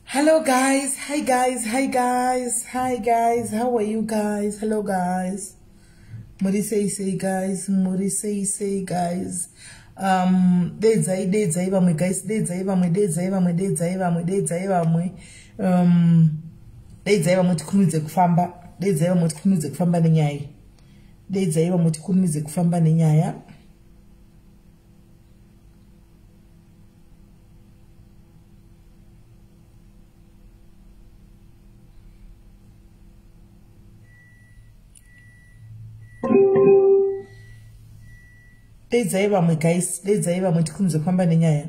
Hello guys, hi guys, hi guys, hi guys, how are you guys? Hello guys. Muri sei sei guys, muri sei sei guys. Dedzai vamwe guys, dedzai vamwe, dedzai vamwe, dedzai vamwe, dedzai vamwe. Dedzai vamwe tikurumidze kufamba, dedzai vamwe tikurumidze kufamba nenyaya. Dedzai vamwe tikurumidze kufamba nenyaya. Dedzai vamwe guys, dedzai vamwe tikurumidze kufamba nenyaya.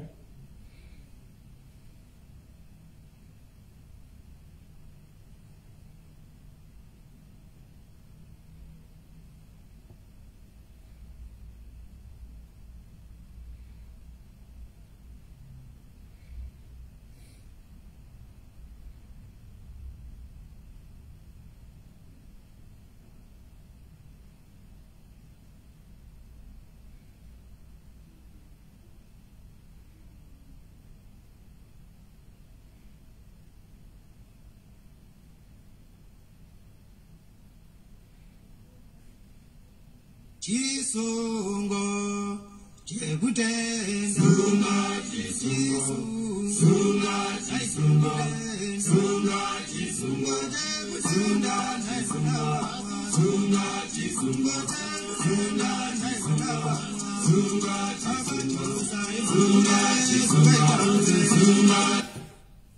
Chisungo chekutenda, sunga chisungo, sunga chisungo, sunga chisungo, sunga chisungo, sunga chisungo, sunga chisungo, sunga chisungo, sunga chisungo, sunga.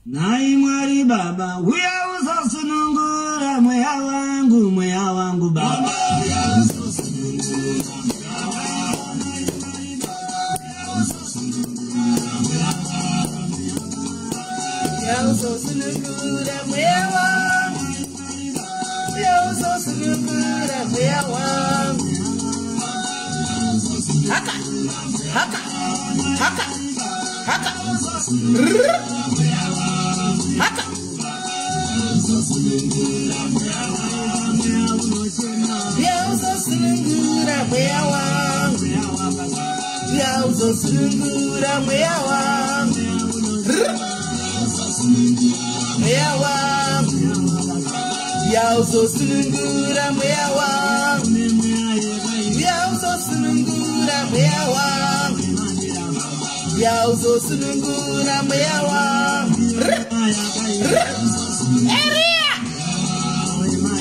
Nai Mwari Baba, uya uzosunungura mweya wangu Baba. Uzosunungura mweya wangu, uzosunungura mweya wangu. Haka, haka, haka, haka, haka. Uzosunungura mweya wangu, uzosunungura mweya wangu. Mweya wangu, uzosunungura mweya wangu, uzosunungura mweya wangu, uzosunungura mweya wangu. Eria!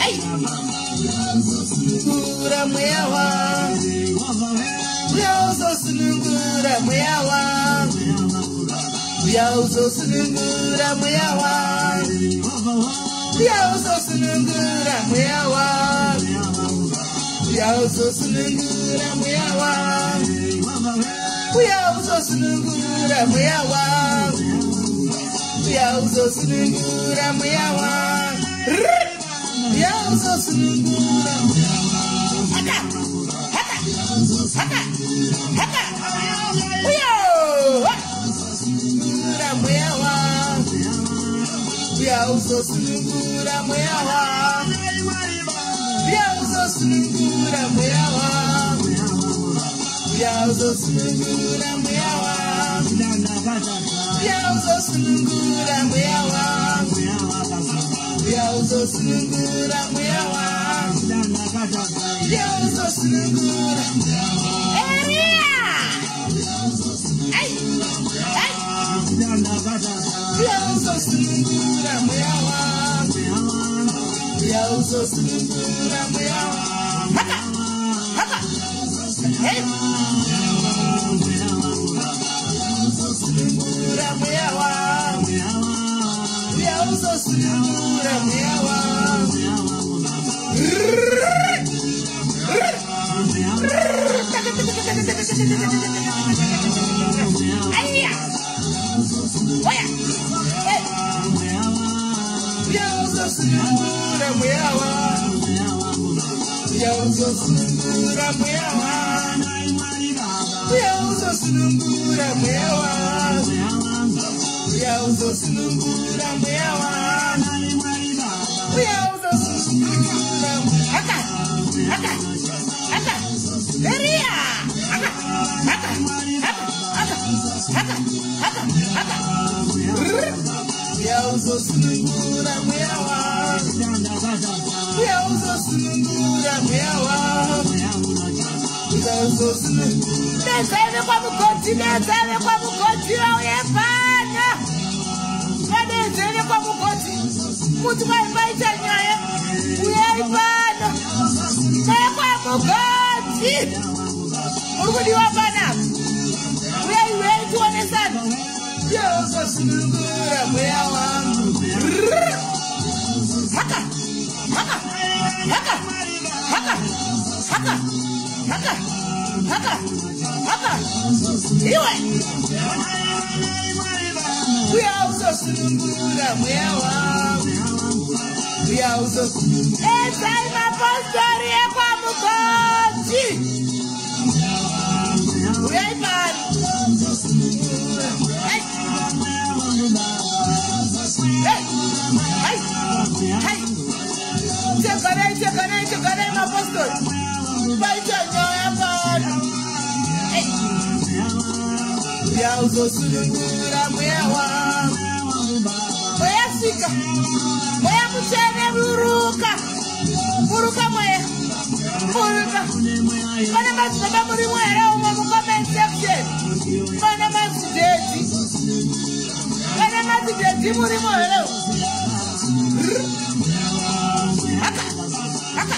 Ai! Sunungura mweya wangu, uzosunungura mweya wangu. Uzosunungura mweya wangu, uzosunungura mweya wangu, uzosunungura mweya wangu, uzosunungura mweya wangu, uzosunungura mweya wangu, uzosunungura. Haka, haka, haka, haka, uyo! Mweya wangu, uzosunungura mweya wangu, uzosunungura mweya wangu, Uya uzosunungura mweya wangu. Uya uzosunungura mweya wangu. Uya uzosunungura mweya wangu. Uya uzosunungura. Eria! Ai! Ai! Uya uzosunungura mweya wangu. Uya uzosunungura mweya wangu. Haka! Haka! Hey! Uzosunungura mweya wangu. Uya uzosunungura mweya wangu. Aya! Oya! Hey! Uya uzosunungura mweya wangu. Uya uzosunungura mweya wangu. Uya uzosunungura mweya wangu. Uya uzosunungura mweya wangu. Uya uzosunungura. Haka! Haka! Haka! Eria! Haka! Haka! Haka! Haka! Haka! Haka! Haka! Uya uzosunungura mweya wangu. Uya uzosunungura mweya wangu. Uya uzosunungura. Nedzaive kwaMugoti, nedzaive kwaMugoti, vauye pano. Vanedzaive kwaMugoti. Kuti kwaipaita nyaya. Uyai pano. NekwaMugoti. Muri kudiwa panapa. Uyai, uyai tionesana. Uya uzosunungura mweya wangu. Haka! Haka! Haka! Haka! Haka! Haka! Haka! Haka! Iwe! Uya uzosunungura mweya wangu. Uya uzosunungura. Edzai mapostori ekwaMugoti. Uyai pano. Hey! Hey! Hey! Hey! Chekanai, chekanai, chekanai mapostori. Paita nyaya pano. Hey! Uya uzosunungura mweya wangu. Mweya svika. Mweya mutsvene buruka. Buruka mweya. Buruka. Pane madzibaba murimo here umo mucomment section? Pane madzidhedhi. Pane madzidhedhi murimo here umo? Haka! Haka!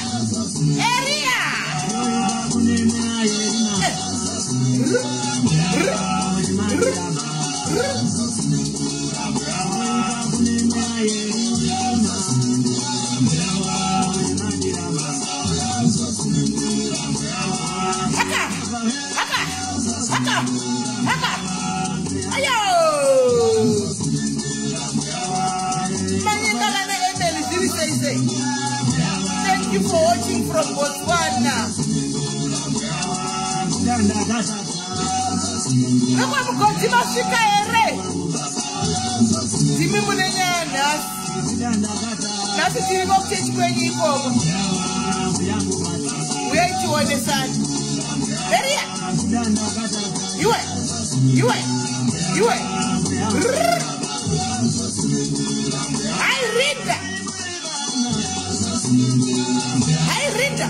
Eria! Haka! Haka! Haka! Haka! Ayo! Manyika kana Emily zviri sei sei. Thank you for watching from Botswana. VekwaMugoti masvika here? Ndimi mune nyaya nhasi. Nhasi tiriko kuchechi kwenyu ikoko. Uyai tionesane. Eria! Iwe! Iwe! Iwe! Hai Rinda! Hai Rinda!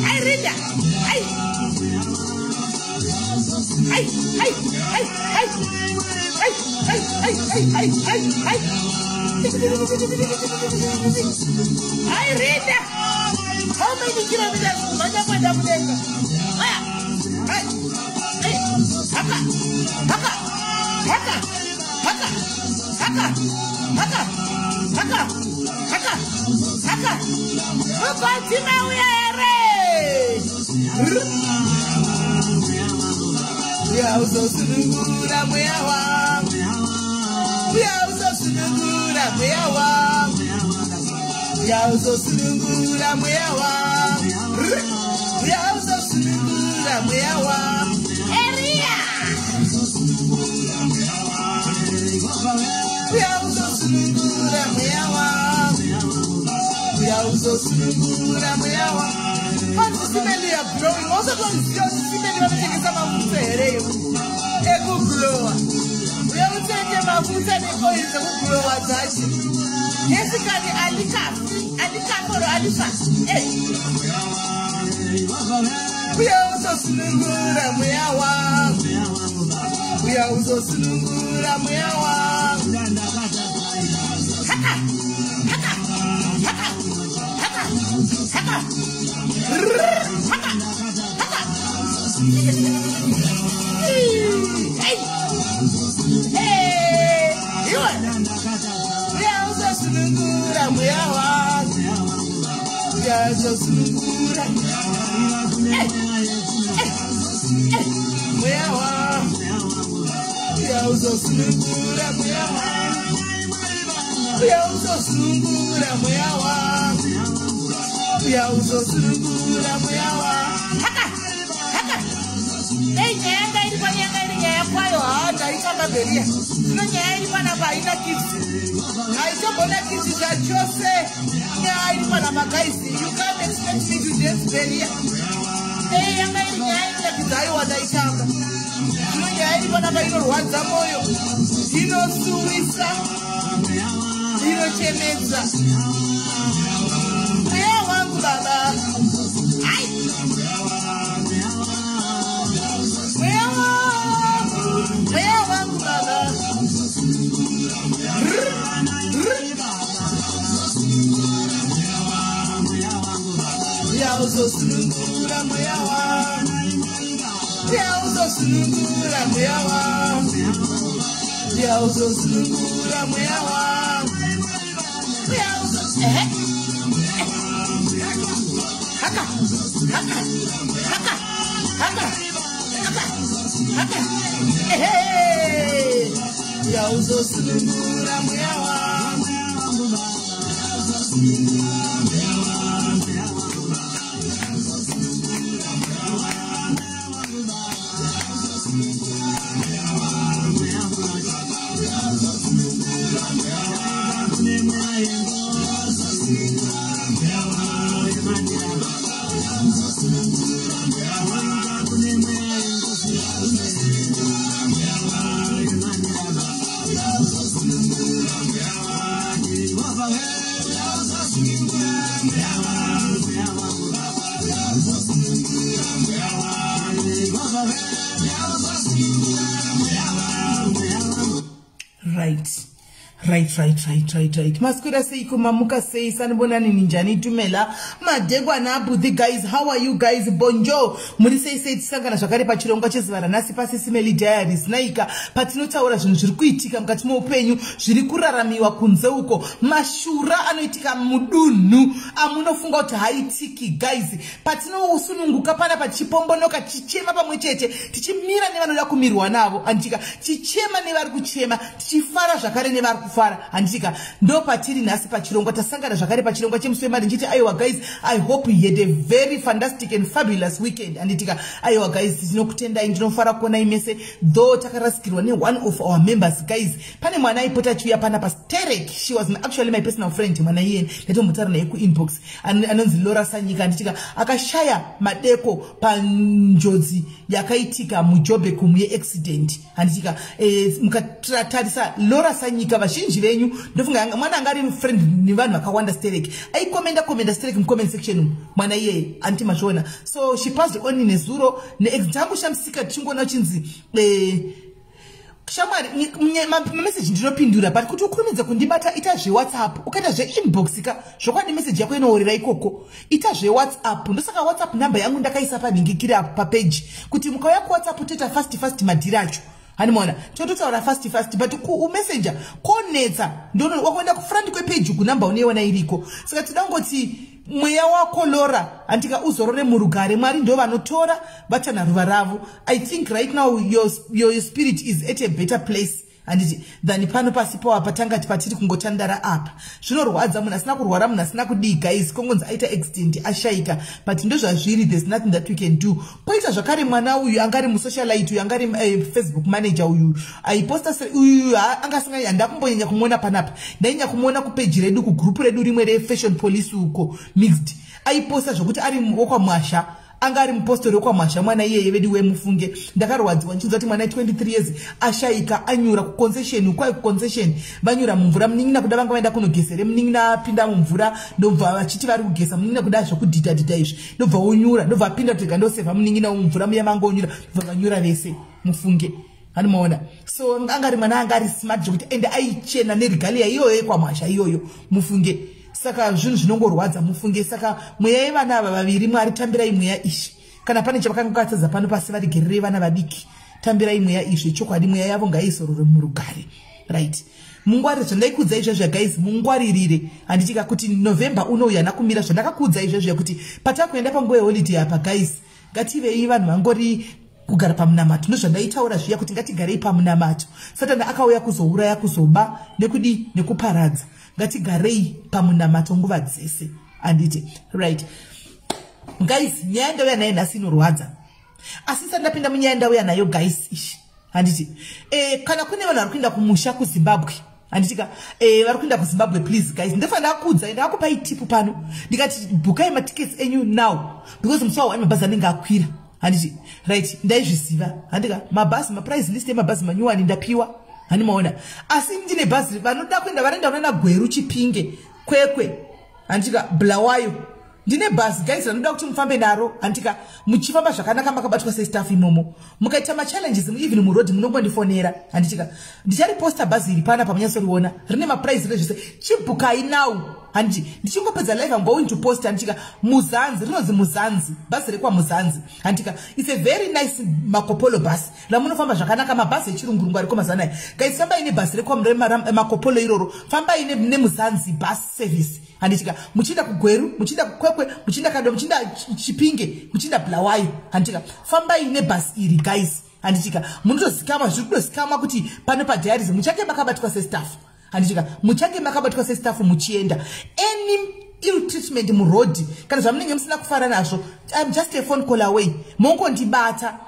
Hai Rinda! Hai! Hai! Hai! Hai! Hai! Hai! Hai! Hai! Hai! Hai! Hai! Hai! Hai Rinda! How many kilometers? Kumhanya kuenda mudenga. Aya! Hai! Hey! Haka! Haka! Haka! Haka! Haka! Haka! Haka! Haka! Haka! Mugoti mauya here? Uya uzosunungura mweya wangu. Uya uzosunungura mweya wangu. Uya uzosunungura mweya wangu. Uya uzosunungura mweya wangu. Eria! Uya uzosunungura mweya wangu. Uya Uya uzosunungura mweya wangu. Vanhu Simeli ya glowing. Usatoziva kuti Simeli vanotengesa mafuta here iwe ekuglowa. Uya utenge mafuta neoil dzekuglowa dzacho. Yesikani alikafi, alikaforo alifa. Uya uzosunungura mweya wangu. Uya uzosunungura mweya wangu. Haka, haka, haka, haka, haka. Rrr, haka, haka. Hey, hey, iwe. Uya uzosunungura mweya wangu. Uya uzosunungura. Hey, hey, hey, mweya wangu. Uya uzosunungura mweya wangu. Uya uzosunungura mweya wangu. Uya uzosunungura mweya wangu. Haka, haka. Dai nyaya yanga iri pano yanga iri nyaya kwayo. Haa, ndaitamba bheriya. Zvino nyaya iri panapa haina kitsi. Haitombona kitsi zvachose. Nyaya iri panapa guys. You can't expect me to dance bheriya. Dai yanga iri nyaya inonakidza, aiwa ndaitamba. Zvino nyaya iri panapa inorwadza moyo. Inosuwisa. Inochemedza. Mweya wangu baba. Ai. Mweya wangu. Mweya wangu baba. Rrr, rrr. Uya uzosunungura mweya wangu. Uya uzosunungura mweya wangu. Uya uzosunungura mweya wangu. Uya uzo ehe. Haka, haka, haka, haka, haka, haka. Ehe. Uya uzosunungura mweya wangu. Right. Right, right, right, right, right. Maswera seiko, mamuka sei, sanibonani ninjani tumela. Madegwana abuthi guys, how are you guys? Bonjour. Muri sei sei tisangana zvakare pachirongwa chezuva ranhasi paSisimeli Diaries. Naika patinotaura zvinhu zviri kuitika mukati meupenyu, zviri kuraramiwa kunze uko, mashura anoitika mudunhu amunofunga kuti haitiki guys. Patinosununguka panapa tichipombonoka, tichichema pamwe chete, tichimira nevanoda kumirwa navo, anditika, tichema nevari kuchema, tichifara zvakare nevari kufara, handitika. Ndo patiri nhasi pachirongwa, tasangana zvakare pachirongwa chemusi wemari. Ndichiti aiwa guys, I hope you had a very fantastic and fabulous weekend. Handitika, aiwa guys, tinokutendai, ndinofara kuonai mese, though takarasikirwa ne-one of our members guys. Pane mwana aipota achiuya panapa sterek, she was actually my personal friend, mwana iyeni ndaitombotaura naye kuinbox, anonzi Laura Sanyika, handitika. Akashaya madeko panjodzi yakaitika muJoburg yeaccident, handitika. Mukatarisa Laura Sanyika, vazhinji venyu ndofunga mwana anga ari friend nevanhu vakawanda sterek, aikomenda komenda sterek mucomment section mwana iyeye, anti mazviona. So she passed on nezuro. Tangoshamisika tichingoona chinzi shamwari, mameseji ndinopindura, but kuti ukurumidze kundibata ita zveWhatsApp. Ukaita zveinbox ka, zvokwadi meseji yako inoorera ikoko. Ita zveWhatsApp. Ndosaka WhatsApp namba yangu ndakaisa panhingikiri apo papeji, kuti mukauya kuWhatsApp toita fast fast madhiri acho, hanimona tototaura fast fast. But kuMessenger konetsa, wakuenda kufront kwepeji kunamba unoiona iriko. Saka tida kungoti mweya wako Lora, handika, uzorore murugare. Mwari ndo vanotora vatana ruva ravo. I think right now your spirit is at a better place. Handiti than pano pasipo apa tangati patiri kungotandara apa. Zvinorwadza, munhu asina kurwara, munhu asina kudii, guys, kongonzi aita accident, ashayika. But ndozvazviri, there's nothing that we can do. Poita zvakare mwana uyu angari musocialite uyu, angari Facebook manager uyu aiposta uyu, anga asinga, handakumbonyanya kumuona panapa. Ndainya kumuona kupeji redu, kugrupu redu rimwe reFashion Police uko mixed. Aiposta zvokuti ari wokwaMwasha, anga ari mupostori wekwaMwasha mwana iyeye. Vedu wemufunge, ndakarwadziwa ndichinzwa kuti mwana 23 years ashayika, anyura kuconcession ukwai, kuconcession vanyura mumvura. Munin'ina kuda vanga vaenda kunogesere, munin'ina apinda mumvura, ndobva vachiti vari kugesa, munin'ina kuda zvokudhita dhita izvi, ndobva onyura, ndobva apinda kuti ndosevha munin'ina mumvura muya mangonyura, ndobva vanyura vese mufunge. Hanimaona? So angari mwana anga ari smart zvokuti, ende aichena neregalia iyoyo yekwaMwasha iyoyo mufunge. Saka zvinhu zvinongorwadza mufunge. Saka mweya yevana ava vaviri, Mwari tambirai mweya ishi. Kana pane chavakanga katadza pano pasi, varigererei vana vadiki. Tambirai mweya izvi chokwadi, mweya yavo ngaizorore murugare. Right, mungwarire zvandaikuudzai izvezvo, guys, mungwaririre. Handitika kuti November unouya nakumira zvandakakuudzai izvezvo, kuti patakuenda panguva yeholiday apa, guys, ngativei vanhu vangori kugara pamunamato. Ndozvandaitaura zviya kuti ngatigarei pamunamato. Satani akauya kuzouraya, kuzoba nekudi nekuparadza. Ngatigarei pamunamato nguva dzese, handiti? Right guys, nyaya ndauya nayo nhasi inorwadza, asi ndisati ndapinda munyaya ndauya nayo, guys, ishi, handiti, kana kune vanhu vari kuenda kumusha kuZimbabwe, handitika, vari kuenda kuZimbabwe, please guys, ndofanira kuudzai, ndakakupai tip pano ndikati bhukai matickets enyu now, because musi wa1 mabhazi anenge akwira, handiti? Right, ndaizviziva, handika? Mabhazi, maprice list emabhazi manyuwani ndapiwa, handimaona? Asi ndine bhazi vanoda kuenda, vanoenda kunana Gweru, Chipinge, Kwekwe, handitika, Bulawayo. Ndine bhazi, guys, ranoda kuti mufambe naro, handika? Muchifamba zvakanaka, makabatwa sestaff imomo. Mukaita machallenges even murodhi, munongondifonera, handitika? Ndichariposta bhazi iri pana pamunyatsoriona, rine maprice rezvese. Chibhukai now, handiti? Ndichingopedza live, I'm going to post, handitika? Muzanzi, rinonzi Muzanzi, bhazi rekwaMuzanzi, handitika? It's a very nice Makopolo bus ramunofamba zvakanaka. Mabhazi echirungurungu ariko mazana aya, guys. Fambai nebhazi rekwaMakopolo iroro, fambai neMuzanzi Bus Service, handitika? Muchienda kuGweru, muchienda kuKwekwe, muchienda Kado, muchienda Chipinge, muchienda Bulawayo, handitika? Fambai nebhasi iri, guys, handitika? Munotozikamwa, zviri kutozikamwa kuti pano padiaries muchange makabatwa sestaff, handitika? Muchange makabatwa sestaff muchienda. Any ill treatment murodhi kana zvamunenge musina kufara nazvo, I'm just a phone call away, mongondibata,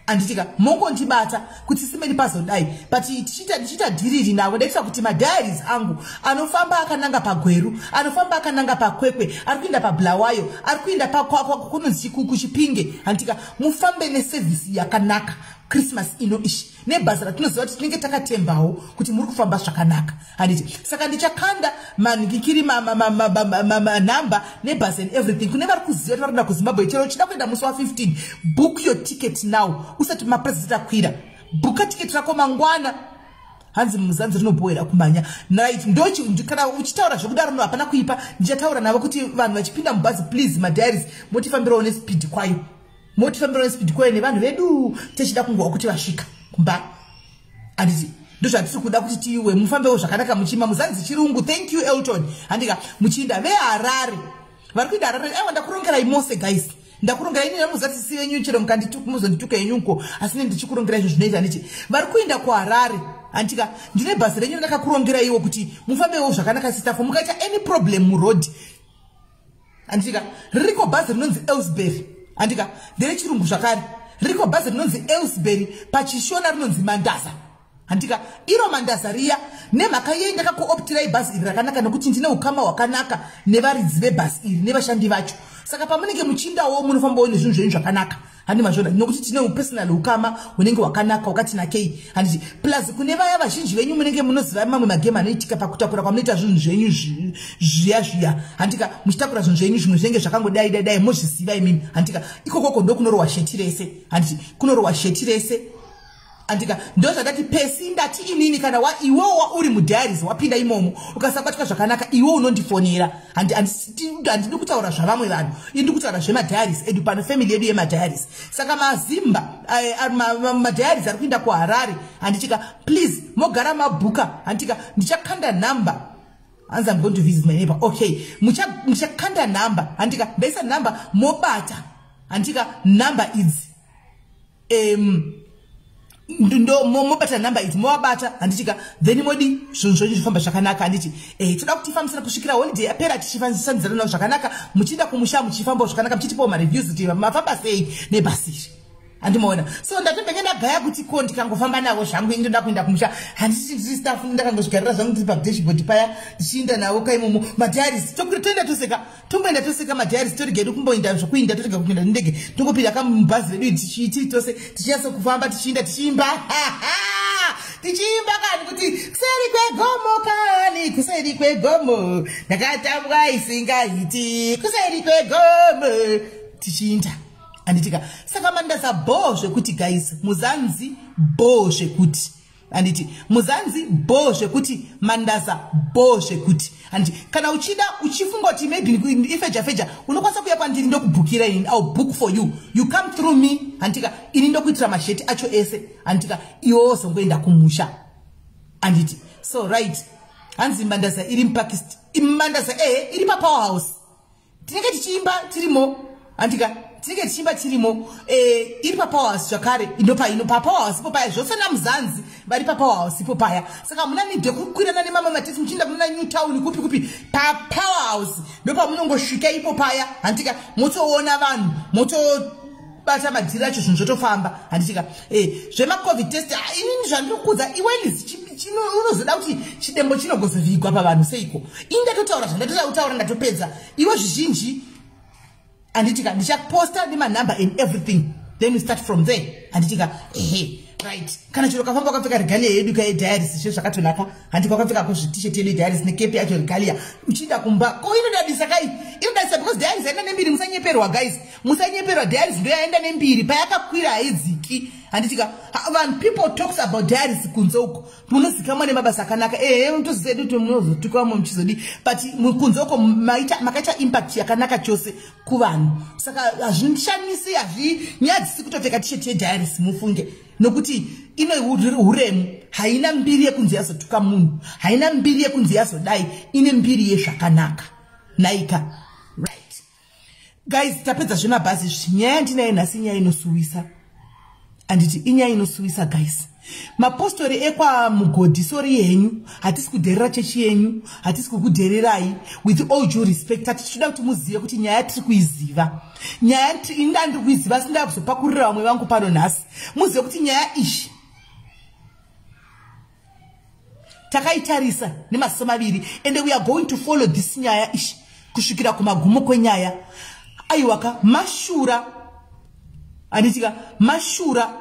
handitika? Mongondibata kuti simeni pazodai. But tichiita dhiriri navo, ndaitira kuti madiaries angu anofamba akananga paGweru, anofamba akananga paKwekwe, ari kuenda paBulawayo, ari kuenda kunonzi kuChipinge, handitika? Mufambe nesevhisi yakanaka Christmas ino ishi, nebhazi ratinoziva kuti tinenge takatembawo kuti muri kufamba zvakanaka, handiti? Saka ndichakanda manhikikiri manhamba nebhazi and everything kune vari kuziva kuti vari kuenda kuZimbabwe. Chero uchida kuenda musi wa15, book your ticket now usati maprices akwira. Bhuka tiketi rako mangwana. Hanzi Muzanzi rinobhowera kumhanya. Right, kana uchitaura zvekudaro, no, hapana kuipa. Ndichataura navo kuti vanhu vachipinda mubhazi, please, madiaries, motifambirawo nespeed kwayo, motifambirawo nespeed kwayo nevanhu vedu. Techida kungowa kuti vasvika kumba, handiti? Ndozvatiri kuda kuti tiwe mufambewo zvakanaka muchima Muzanzi chirungu. Thank you, Elton, handika? Muchiinda veHarare, vari kuenda Harare, aiwa, ndakurongerai mose, guys, ndakurongerai. Ini namuzatisi venyu, chero muzondituka yenyuko, asi ne ndichikurongerai izvo zvinoita, handiti? Vari kuenda kuHarare, handitika, ndine bhazi renyu randakakurongeraiwo kuti mufambewo zvakanaka sestaff. Mukaita any problem muroad, handitika, ririko bhazi rinonzi Elsbury, handika? Nderechirungu zvakare. Ririko bhazi rinonzi Elsbury, pachishona rinonzi Mandaza, handika? Iro Mandaza riya, nemhaka yei ndakakuoptirai bhazi iri rakanaka? Nekuti ndine ukama hwakanaka nevaridzi vebhazi iri nevashandi vacho. Saka pamunenge muchindawo, munofambawo nezvinhu zvenyu zvakanaka, handi mazvona? Nokuti tine upersonal ukama hunenge hwakanaka, hwakati nakei, handiti? Plus kune vaya vazhinji venyu munenge munoziva mamwe magemu anoitika pakutakura kwamunoita zvinhu zvenyu zviya zviya, handika? Muchitakura zvinhu zvenyu, zvimwe zvinenge zvakangodai dai dai, mozviziva imimi, handika? Ikokoko ndokunorohwa sheti rese, handiti? Kunorohwa sheti rese, andika? Ndo zvandati pesi ndati inini kana iwewo uri mudiaries, wapinda imomo ukasabatwa zvakanaka, iwe unondifonera. Handidi kutaura zvavamwe vanhu, indi kutaura zvemadiaries edu pano, family yedu yemadiaries. Saka mazimba, madiaries ari kuenda kuHarare, handitika, please mogara mabhuka, handitika? Ndichakanda nhamba. Hanzi I'm going to visit my neighbor. Okay, muchakanda nhamba, handika? Ndaisa nhamba, mobata, handika, nhamba idzi. Ndo mobata namba idzi, movabata, handitika? Then modi zvinhu zvenyu zvifamba zvakanaka, handiti? Toda kuti tifambisana kusvikira holiday yapera, tichifambidzana navo zvakanaka. Muchienda kumusha, muchifambawo zvakanaka, muchitipawo mareviews kuti mafamba sei nebhasiri, handimaona? So ndatombenge ndagaya kuti ko ndikangofamba navo zvangu, indoda kuenda kumusha, handiti? Ndiri staff, ndakangozvigarira zvangu ndiri padashboard paya, ndichiinda navo kaimomo madiaries. Toenda toseka, tomboenda toseka madiaries, torega edu kumboenda zvokuinda, torega kupinda nendege, tongopinda kamubhazi redu tiri tose, tichinyatso kufamba, tichiinda, tichiimba, tichiimba kani kuti kuseri kwegomo kani, kuseri kwegomo ndakatambwa isingaiti, kuseri kwegomo, tichiinda, handitika? Saka Mandaza bho zvekuti, guys, Muzanzi bho zvekuti, handiti? Muzanzi bho zvekuti, Mandaza bho zvekuti, handiti? Kana uchida, uchifunga kuti maybe ifeja feja, unokwanisa kuuya kwandiri, ndokubhukira ini. I'll book for you, you come through me, handitika? Ini ndokuitira masheti acho ese, handitika? Iwe wozongoenda kumusha, handiti? So right, hanzi Mandaza iri muPakistan. Mandaza, ehe, iri paPower House. Tinenge tichiimba tirimo, handika? Tinenge tichiimba tirimo. Iri paPower House zvakare, ino paPower House ipo paya. Zvose naMuzanzi vari paPower House ipo paya. Saka hamuna need yekukwirana nemamwe matesi muchienda kunana New Town, kupi kupi. PaPower House ndopamunongosvika ipo paya, handitika? Motoona vanhu, motobata madhiri acho, zvinhu zvotofamba, handitika? Zvemacovid test, inini zvandiri kukudza iwelis, unozoda kuti chidembo chinogozovigwa pavanhu seiko? Ini ndatotaura zvandatoda kutaura, ndatopedza. Iwe zvizhinji, handitika, ndichaposta nemanumber and everything, then we start from there, handitika? Ehe, right. Kana chero kafamba wakapfeka regalia yedu kaediaries, zve zvakatonaka, handika? Wakapfeka kuzvitisheti yedu yediaries nekepi yacho, regalia, uchiinda kumba ko inodadisa kai, inodadisa, because diaries yaenda nembiri. Musanyeperwa, guys, musanyeperwa. Diaries ndo yaenda nembiri, payakakwira haidziki, handitika? Vanhu, people talks about diaries kunze uko. Munozikamwa nemabasa akanaka. Ehe, tozivedu kuti munozotukwamo muchizodi, but kunze uko makaita impact yakanaka chose kuvanhu. Saka hazvishamisi, hazvinyadzisi kutopfeka tisheti yediaries, mufunge, nokuti ine uremu. Haina mbiri yekunzi yazotuka munhu, haina mbiri yekunzi yazodai, ine mbiri yezvakanaka naika. Right, guys, tapedza zvemabhazi izvi. Nyaya yandinayo nhasi, inyaya inosuwisa, handiti? Inyaya inosuwisa, guys. Mapostori ekwaMugodhi, sorry henyu, hatisi kudherera chechi yenyu, hatisi kukudhererai. With all due respect, hatichida kuti muzive kuti nyaya tiri kuiziva. Nyaya inda ndiri kuiziva, asi ndaa kuzopakurira vamwe vangu pano nhasi. Muzive kuti nyaya iyi takaitarisa nemaziso maviri, and we are going to follow this nyaya ishi kusvikira kumagumo kwenyaya. Aiwaka, mashura, handitika? Mashura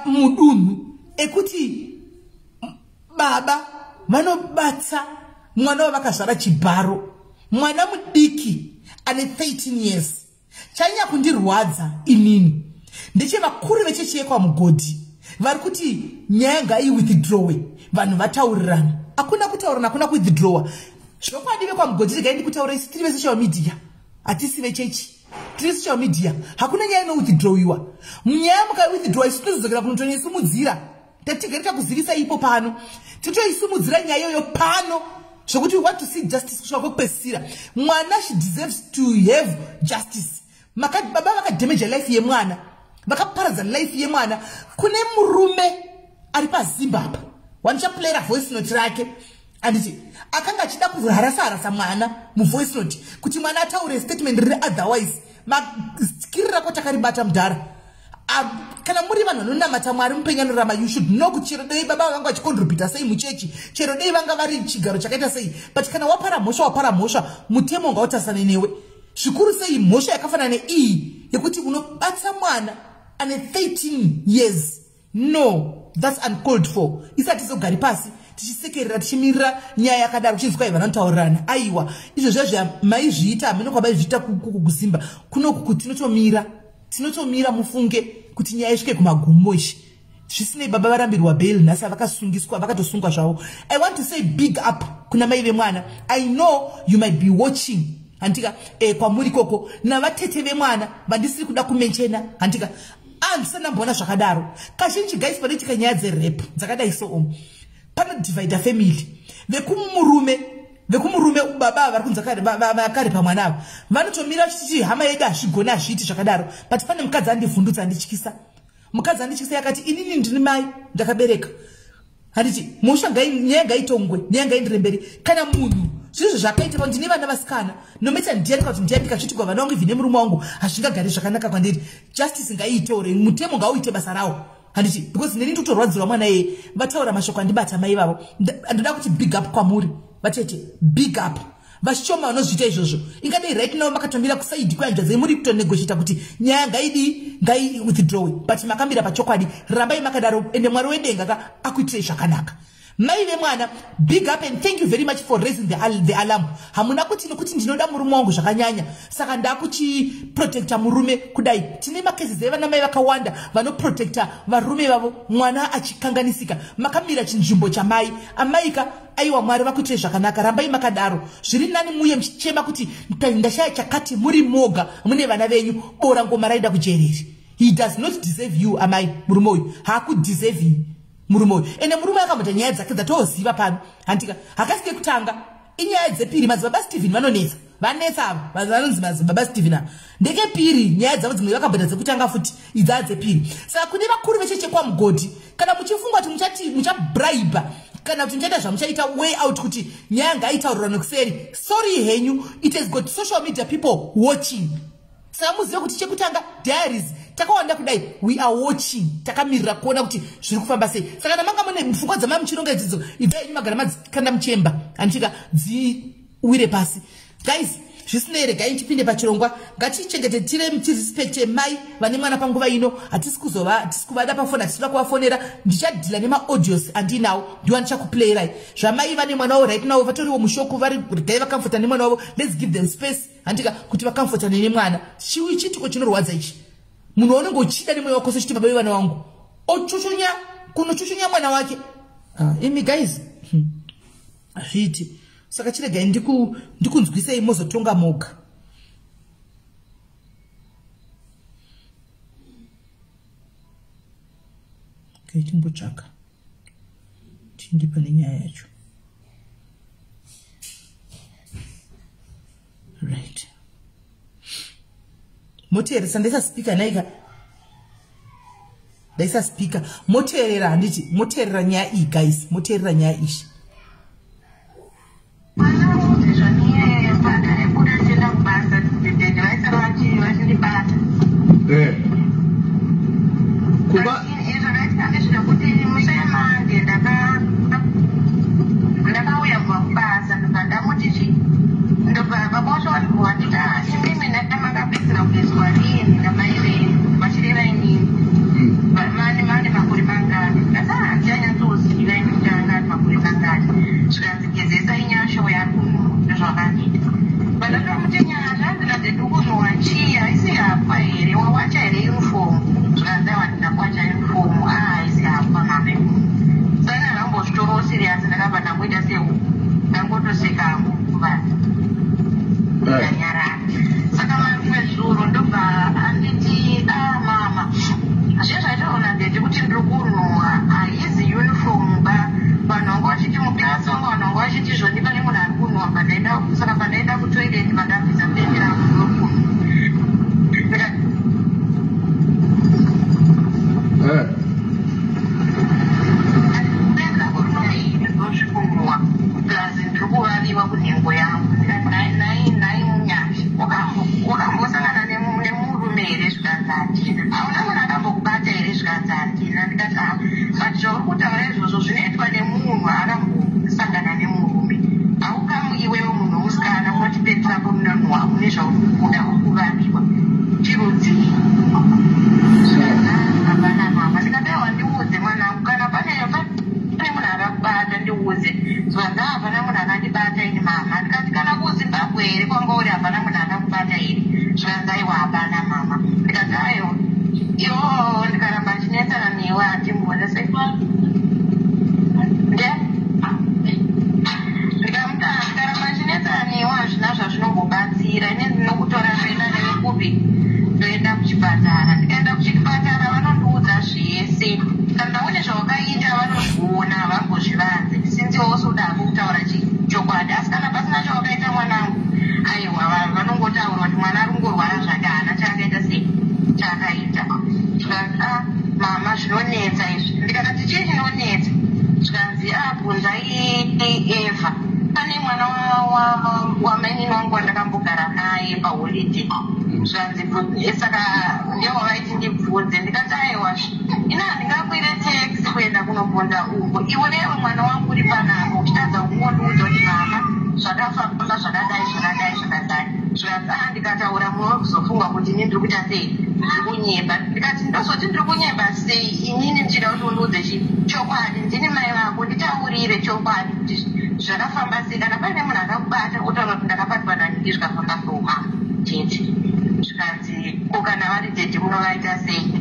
mudunhu ekuti baba vanobata mwana wavakazvara chibharo, mwana mudiki ane 13 years. Chanyanya kundirwadza inini ndechevakuru vechechi yekwaMugodhi vari kuti nyaya ngaiwithdrawe, vanhu vataurirana. Hakuna kutaurirana, hakuna kuwithdrawa. Zvokwadi, vekwaMugodhi, regai ndikutaura, isu tiri vesocial media, hatisi vechechi, tiri social media. Hakuna nyaya inowithdrawiwa. Nyaya mukawithdrawa, isu tinozodzokera kunotoisumudzira. Tatigari takuzivisa ipo pano, titoisumudzira nyaya iyoyo pano, zvokuti we want to see justice kusvika kwekupedzisira. Mwana, she deserves to have justice. Baba vakadhamaja life yemwana, vakaparadza life yemwana. Kune murume ari paZimbabwe wandichaplayera voice note rake, anditi? Akanga achida kuharasa harasa mwana muvoice note kuti mwana ataure statement riri otherwise. Maskiri rako takaribata, mudhara. Kana muri vanhu vanonamata Mwari mupenyu anorama, you should know kuti chero dei baba vanga vachicontributa sei muchechi, chero dei vanga vari chigaro chakaita sei, but kana wapara mhosva, wapara mhosva. Mutemo ngautasane newe, zvikuru sei mhosva yakafanana neiyi yekuti unobatsa mwana ane 13 years. No, that's uncalled for. Isati tizogari pasi tichisekerera, tichimirira nyaya yakadaro, uchinzwa iva vanotaurirana. Aiwa, izvo zvezvo maizviita, hamene kwamaizviita kuZimba kunoku, tinotomira, tinotomira, mufunge, kuti nyaya isvike kumagumo ishi. Zvisinei, baba varambirwa bail nhasi, avakasungiswa, vakatosungwa zvavo. I want to say big up kuna mai vemwana. I know you might be watching, handika? Kwamuri ikoko, navatete vemwana vandisiri kuda kumenchena, handika? Handisati ndamboona zvakadaro. Kazhinji, guys, panoitika nyaya dzerape dzakadai so, panodivhaida family. Vekumurume, baba vari kunzi vakarepa mwana ava, vanotomira vachiti hama yedu, hazvigoni, hazviiti zvakadaro. But pane mukadzi andivhundutsa, andityisa. Mukadzi andityisei akati inini ndini mai ndakabereka. Handiti mhosva nyaya ngaitongwe, nyaya ngaindire mberi. Kana munhu zvizvo zvakaita ndine vana vasikana nometa ndiyani kana kuti ndiyani ndikazvitigwa vana vangu ivhine murume wangu hazvingagari zvakanaka kwandiri. Justice ngaiitore, mutemo ngauite basa rawo. Handiti because neni ndikutorwadzirwa mwana yeye. Vataura mashoko andibata mai vavo. Ndoda kuti big up kwamuri vatete, big up. Vashoma vanozviita izvozvo. Ingadai right now makatomira kusaidi kwehanzvadzi muri kutonegotiata kuti nyaya ngaidii, ngai withdraw, but makamira pachokwadi. Rambai makadaro ende Mwari wedenga ka akuitirei zvakanaka. Mai vemwana, big up and thank you very much for raising the alarm. Hamuna kuti nekuti ndinoda murume wangu zvakanyanya saka ndakuchiprotecta murume kudai. Tine macases evana mai vakawanda vanoprotecta varume vavo mwana achikanganisika. Makamira chinzvimbo chamai. Amaika aiwa Mwari vakuitirei zvakanaka, rambai makadaro. Zviri nani muye muchichema kuti ndashaya chakati muri moga mune vana venyu. Bora ngoma raida kujereri. He does not deserve you amai. Murume uyu haakudeserve murume uyu. Ende murume akamboita nyaya dzake dzatoziva pano. Handika hakasike kutanga inyaya dzepiri. Madzibaba Steven vanonetsa, vanetsa ava vanonzi madzibaba Steven ava ndekepiri nyaya dzavo dzimwe vakamboita dzekutanga futi idzaa dzepiri. Saka kune vakuru vecheche kwaMugodhi, kana muchifunga kuti muchabribe kana kuti muchaita zvamuchaita way out kuti nyaya ngaitaurirwa nekuseri, sorry henyu, it has got social media people watching. Saka muzive kuti chekutanga diaries takawanda kudai, we are watching, takamirira kuona kuti zviri kufamba sei. Saka namanga mune pfungwa dzamai muchironga idzidzo, ibvai henyu magara madzikanda muchemba handitika dziwire pasi. Guys, zvisinei regai chipinde pachirongwa. Ngatichengete tirespecte mai vane mwana panguva ino. Hatisi kuvada pafoni, hatisi kuda kuvafonera. Ndichadhila nemaaudios andinawo, ndiwo andichakuplayirai zvamai vane mwana wavo right now. Vatoriwo mushoku, vari regai vakamfota nemwana wavo. Let's give them space handika kuti vakamfotane nemwana. Chiitiko chinorwadza ichi. Munhu waunenge uchida nemweya wako sechiti baba vevana vangu ochuchunya kunochuchunya mwana wake. Imi guys, hazviiti. Saka chiregai ndikunzwisei mozotonga moga. Okay, timbotsvaka tiinde pane nyaya yacho. Right, moteeresa. Ndaisa speaker naika, ndaisa speaker. Moteerera handiti, moteerera nyaya iyi guys, moteerera nyaya iyi. Kuba ndakauya kubva kubasa, ndobva ndamuti chi, ndobva baba wacho wanditi, imimi ndamakapedzera kugezwa rini namai venyu, vachireva inini, mane mane makore mangani? Ndati handichanyatsoziva ini kuti anga ari makore mangani. Zvikanzi gezesa inyasho yakuno. Ndozvakandita vandatomuti nyasha hanzi nadhedhukunowa chii, haisi hapwa here, wawacha here uniform? Zvikanzi aiwa, ndinakwacha uniform. A, haisi hapwa mame. Saka ndakambozvitorawo serious, ndakabva ndangoita seu ndangotoseka hangu vanhu, ndanyarara. Saka marimwe zuro ndobva anditi, a mama, zviye zvaitaona ndeti kuti ndiri kunhuhwa haizi uniform ba. Vanhu vanga vachiti muklasi vanga vanhu vanga vachiti zvoni pane munhu ari kunhuhwa pandaenda. Saka pandaenda kutoilet pandabvisa bhegi rangu ndokunhuhwa. Ndozvikunhuhwa plus ndiri kuvaviwa kunhengo yangu. Ndikati, nai Munyasha, wakambosangana nemurume here? Zvikanzi handina. Hauna munhu akambokubata here? Zvikanzi handina. Ndikati a, but zvauri kutaura izvozvo zvinoitwa nemunhu akambosangana nemurume. Haukamu iwewe munhu wemusikana unoti peti rako rinonhuhwa, une zvauri kubuda, uri kuvaviwa chirudzii? Zvikanzi hapana mama. Ndikati aiwa, ndiudze mwanangu, kana pane munhu akakubata ndiudze. Zvikanzi hapana munhu akandibata ini mama. Ndikati kana kuZimbabwe here kwanga uri, hapana munhu akakubata here? Zvikanzi aiwa, hapana mama. Ndikati aiwa, iwo ndikaramba ndichinetsana newe handimbone se ndikaramba ndichinetsana newe hazvina zvazvinombobatsira. Ine ndinokutora ndoenda newe kupi? Ndoenda kuchipatara. Ndikaenda kuchipatara vanondiudza zvese. Kana une zvawakaita vanozviona, havambozvivanze sinzi wosoda hako kutaura chokwadi. Asi kana pasina chawakaita mwanangu, aiwa, vanongotaura kuti mwana ari kungorwara zvake, haana chaakaita sei chaakaita. Zvikanzi a mama. Zvanzi saka ndivo vaiti ndibvunze. Ndikati aiwa, ina handingakwire taxi kuenda kunobvunza uko. Iwewe mwana wangu uri panapa uchitadza kungondiudza kuti mama, zvakafamba zvakadai, zvakadai, zvakadai. Zvikanzi a ndikataura munowe kuzofunga kuti ini ndiri kuita sei, ndiri kunyeba. Ndikati ndozoti ndiri kunyeba sei inini ndichida kuti undiudze chokwadi? Ndini mai vako, nditaurire chokwadi kuti zvakafamba sei. Kana paine munhu akakubata, otaura kuti ndakabatwa naniki, zvikafamba so mama chete. Zvikanzi ko kana vari daddy munovaita sei?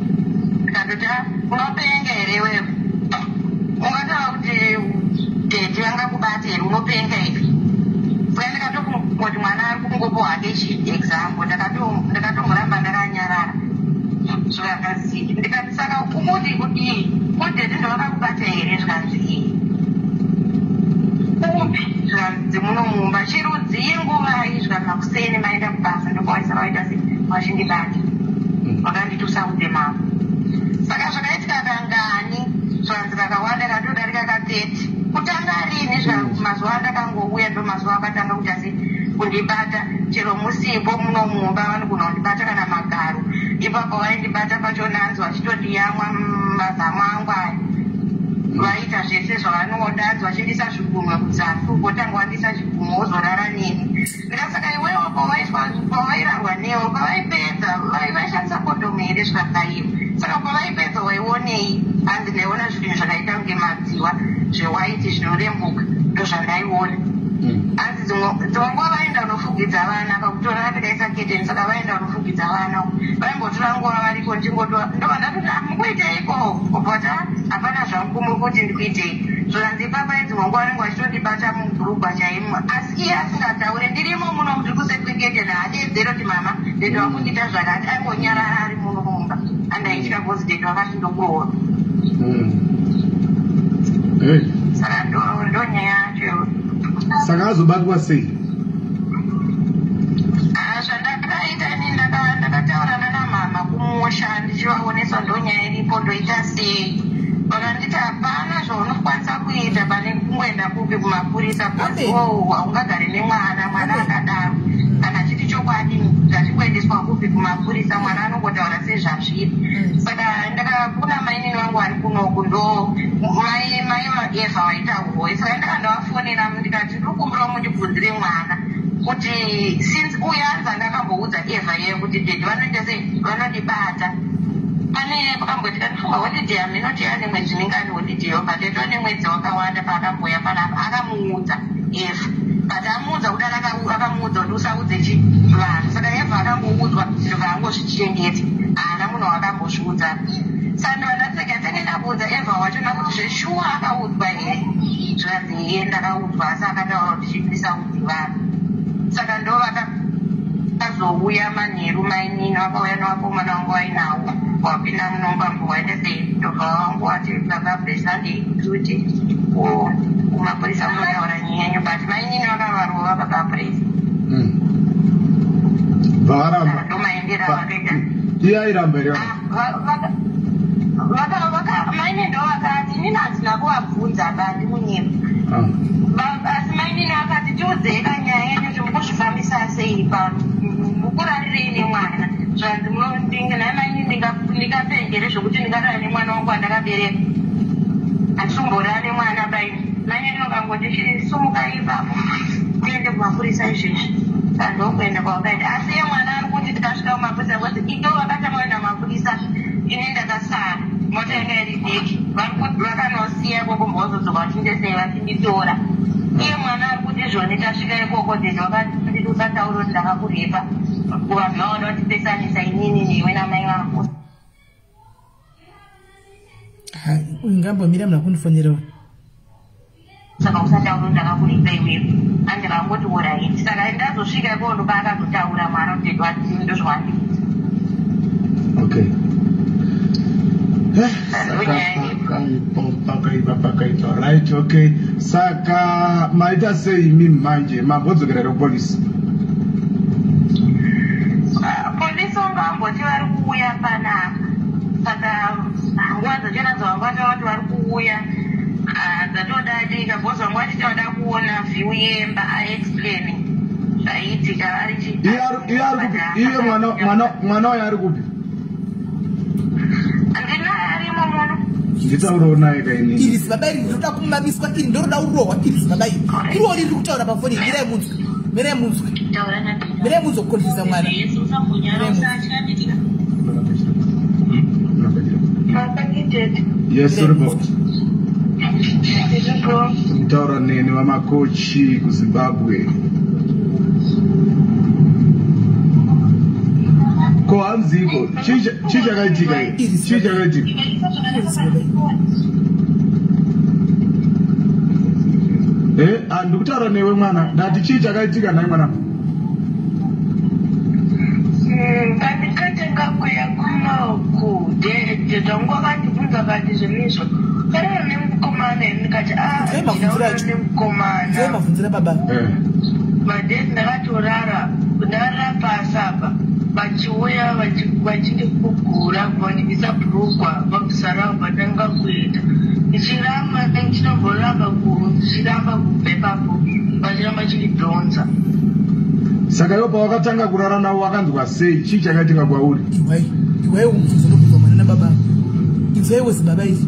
Ndikatoti a unopenga here iwewe? Ungataura kuti daddy vangakubata here? Unopenga here? Saka ndikatongoti mwana ari kungopo hake chiexample. Ndakatomboramba ndakanyarara. Zvikanzi, ndikati saka ukuti kudii kudaddy ndovakakubata here? Zvikanzi ii. Kupi? Zvikanzi muno mumba. Chirudzii, nguvai? Zvikanzi makuseni maenda kubasa ndopawaisa vaita sei, vachindibata, vakanditi usaudze mama. Saka zvakaitika kangani? Zvikanzi kakawanda, katodarika ka30. Kutanga rini? Zvikanzi mazuva andakangouya ndo mazuva akatanga kuita sei, kundibata. Chero musipo muno mumba vanogona kundibata kana magaro ipapo vaindibata pacho nanzi vachitondiyamwa mazamu angu aya, vaita zvese zvavanoda, anzi vachindisa zvigunwe kudzasi uko, tanga wandisa chigunwe wozorara neni. Ndikasaka iwewo pavairarwa newe, pavaipedza vaishandisa kondomu here? Zvikasaiwa. Saka pavaipedza waionei? Hanzi ndaiona zvinhu zvakaita kunge madziwa zvewhite zvinorembuka, ndozvandaiona. Hanzi dzimwe nguva vaenda kunofugidza vana pakutora takaisa keteni, saka vaenda kunofugidza vana, vaimbotora nguva variko. Ndingoto ndobva ndatoti ah, mukuiteiko? Obva hapana zvangu, muri kuti ndikuitei? Zvikanzi ipapa dzimwe nguva vanenge vachitondibata mubhurugwa chaimo, asi iye asingataure. Ndirimo muno, ndiri kusekeketeni, haadedzero kuti mama, daddy vakundiita zvakati. Aingonyarara ari muno mumba, andaitya because daddy vakati ndokuroora. Hey. Saka ndo nyaya yacho. Saka azobatwa sei? Ah, zvandakaita ini ndakataurana namama kumusha ndichivaonesa ndonyaya iripo, ndoita sei? Vakanditi hapana zvaunokwanisa kuita pane kungoenda kupi, kumapurisa. Amen. Oh, haungagari nemwana, mwana akadaro kana chiti chokwadi ngachingoendeswa kupi, kumapurisa. Mwana anongotaura sezvazviri. Saka ndakakuna mainini vangu vari kunoku, ndo mai vaEvha vaita uroi. Saka ndakandavafonera ndikati ndiri kukumbirawo mundibvunzire mwana kuti since uyu anzi anga akamboudza Evha iye kuti daddy vanoita sei, vanondibata. Pane pakamboitika, ndifunga holiday, haminoti yane mwedzi mingani holiday yo, but yatova nemwedzi wakawanda paakamboya panapa akamuudza Evha, but amuudza kudaro akamuudza kuti usaudze chi vanhu. Saka Evha akangoudzwa, ndobva angozvichengeta, haana munhu wakambozviudza. Saka ndobva ndatsega tenge ndabvunza Evha wacho nakuti zveshuwa akaudzwa here? Zvikanzi iye ndakaudzwa, asi akataura kuti ndisaudzi vanhu. Saka ndo vakazouya manheru, mainini vakauya nevakomana vangu vainawo, wapinda munomba waita sei, ndobva vangu vati baba Presandi kuti kumapurisa munotaura nyaya yenyu, but mainini vakavarova baba Presi. Vakaramba? Ndomaendera vakaita. Iye airamba here? Mainini ndo vakati inini handina kuvabvunza bandi munyema. Asi mainini akati tiudzei kanyaya yenyu kuti mukuzvifambisa sei pano, mukurarirei nemwana? Zvanzi nhai mainini, ndingapengere zvokuti ndingarara nemwana wangu wandakabereka? Handisomborara nemwana baini. Mainini vakangoti chisumukai ipapo tiende kumapurisa izvezvi. Saka ndokuenda kwavakaita, asi iye mwana ari kuti tikasvika kumapurisa, because ito vakatanga kuenda kumapurisa, ini ndakasara, mota yanga iri deki, vakanosiya ikoko, mbozodzoka vachindesei, vachinditora. Iye mwana ari kuti zvoni tasvika ikoko daddy vakanditi usataura kuti ndakakurepa kuvanhu, vaona kutipesanisa inini newe namai vako. Ungambomira muna kundifonera. Saka usataura kuti ndakakurepa iwewe, andikangoti alright. Saka ndazosvika ikoko ndopaakazotaura mwana kuti daddy ndozvawandiudza. Okay. Saka pakaipa, pakaipa, pakaipa. Right, okay. Saka maita sei imi manje? Mambodzokera here kupolisi? Polisi vanga vamboti vari kuuya panapa, saka nguva dzachona dzavanga vataura kuti vari kuuya dzatodadika because vanga vachiti vada kuona view yemba, aexplain zvaiitika vari chi Iye mwana wayo ari kupi? Ndinaye arimo muno. Nditaurawo naye kainini. Iri zibaba iri ndinoda kumamiswa, iri ndinoda kurohwa, iri zibaba iri. Irori riri kutaura pafoni, mirai munzwe. Mirai munzwe. Mirai munzwe kukonfisa mwana. Yes, report. Kutaura neni vamakochi kuZimbabwe. Ko hanziko chii chakaitika? Chii chakaitika? Ndikutaura newe mwana. Ndati chii chakaitika nhai mwana? Ndandikatenga kuya kunoku dhedhe zvangu wakandibvunza kati zvinizvo karara nemukomana here ndikati ndinaurara nemukomana. Mavhunzira baba. Madhedhe ndakatorara ndarara pasi apa vachiuya vachindikugura vandibvisa bhurugwa vabvisa ravo vatanga kuita ndichiramba ndichinomboramba ndichiramba kubva ipapo vachiramba chindidhonza. Saka iwe pawakatanga kurara navo wakanzwa sei? Chii chakaitika kwauri? Iwai mubvunzo unobvunzwa mwana nababa. Inzwaiwo zibaba iri.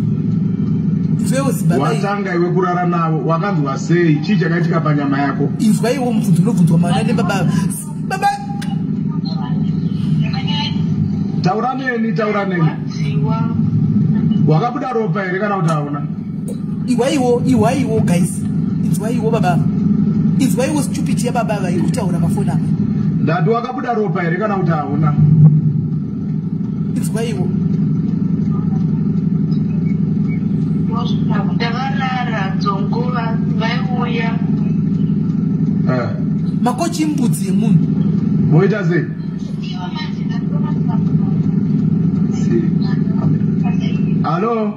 Inzwaiwo zibaba iri. Watanga iwe kurara navo wakanzwa sei? Chii chakaitika panyama yako? Inzwaiwo mubvunzo unobvunzwa mwana nebaba. Baba taura neni, taura neni. Wakabuda ropa here kana kuti hauna? Iwaiwo guys. Inzwaiwo baba. Inzwaiwo stupid yababa vari kutaura pafoni apa. Ndati wakabuda ropa here kana kuti hauna? Inzwaiwo. Ndakarara dzonguva vaiuya. Makochi imbudzi yemunhu. Voita sei? Alo?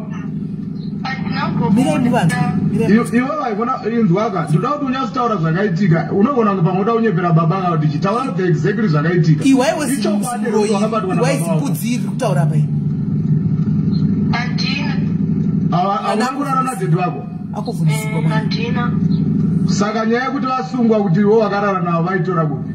Iwe vaigona inzwaka ndoda kuti unyatsotaura zvakaitika. Unogona kunge pamwe uda kunyepera baba kana kuti chitaura exactly zvakaitika. Iwaiwo zimbudzi iri kutaura apa iyi. Handina. Hauna kurara nadhedhi vako? Akuvhundisirwa mwana. Handina. Saka nyaya yekuti vasungwa kuti iwe wakarara navo vaitora kupi?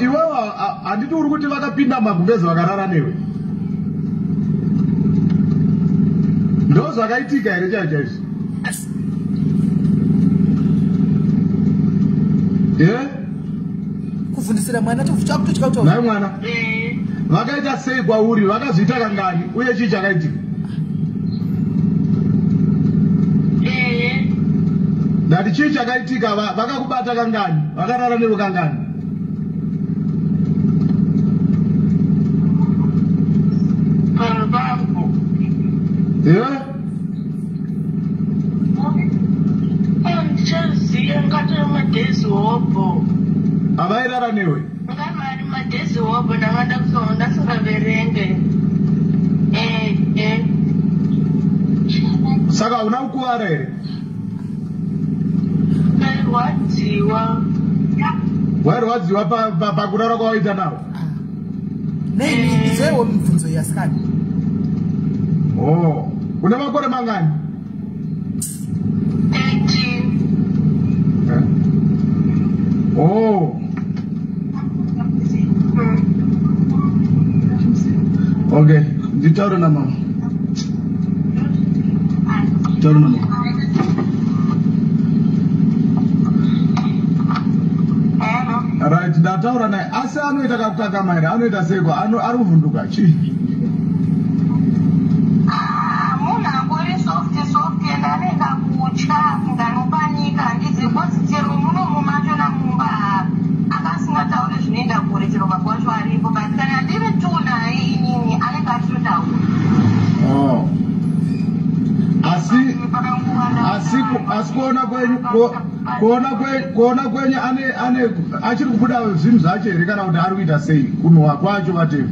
Iwewe handiti uri kuti vakapinda magumbezi vakarara newe? Ndo zvakaitika here chaizvo chaizvo? Kuvhundisira mwana takutotya kutaura. Nhai mwana, vakaita sei kwauri? Vakazviita kangani uye chii chakaitika? Ndati chii chakaitika? Vakakubata kangani? Vakarara newe kangani? Ndichaziva ngatori madhezi hobho. Havairara newe? Ngamari madhezi hobho ndanga ndasingaverenge. Saka hauna kukuvara here? Ndairwadziwa. Wairwadziwa pakurara kwawaita navo? Nei, inzwaiwo mibvunzo yasikana. Oh, une makore mangani? 13. Oh. Okay, nditaure namama. Taura namama. Right, ndataura naye. Asi anoita kakukakama here? Anoita seiko? Ari kuvhunduka chii? Munhu angori soft ende anenge akutya kunganopanika handiti kozi chero munomu machona mumba akasingatauri zvinoenda kure chero baba wacho aripo but kana ndiri tu naye inini anenge achitotaura. Asi kuona kwenyu ane achiri kubuda zvinhu zvacho here kana kuti ari kuita sei kunhuhwa kwacho vatevu?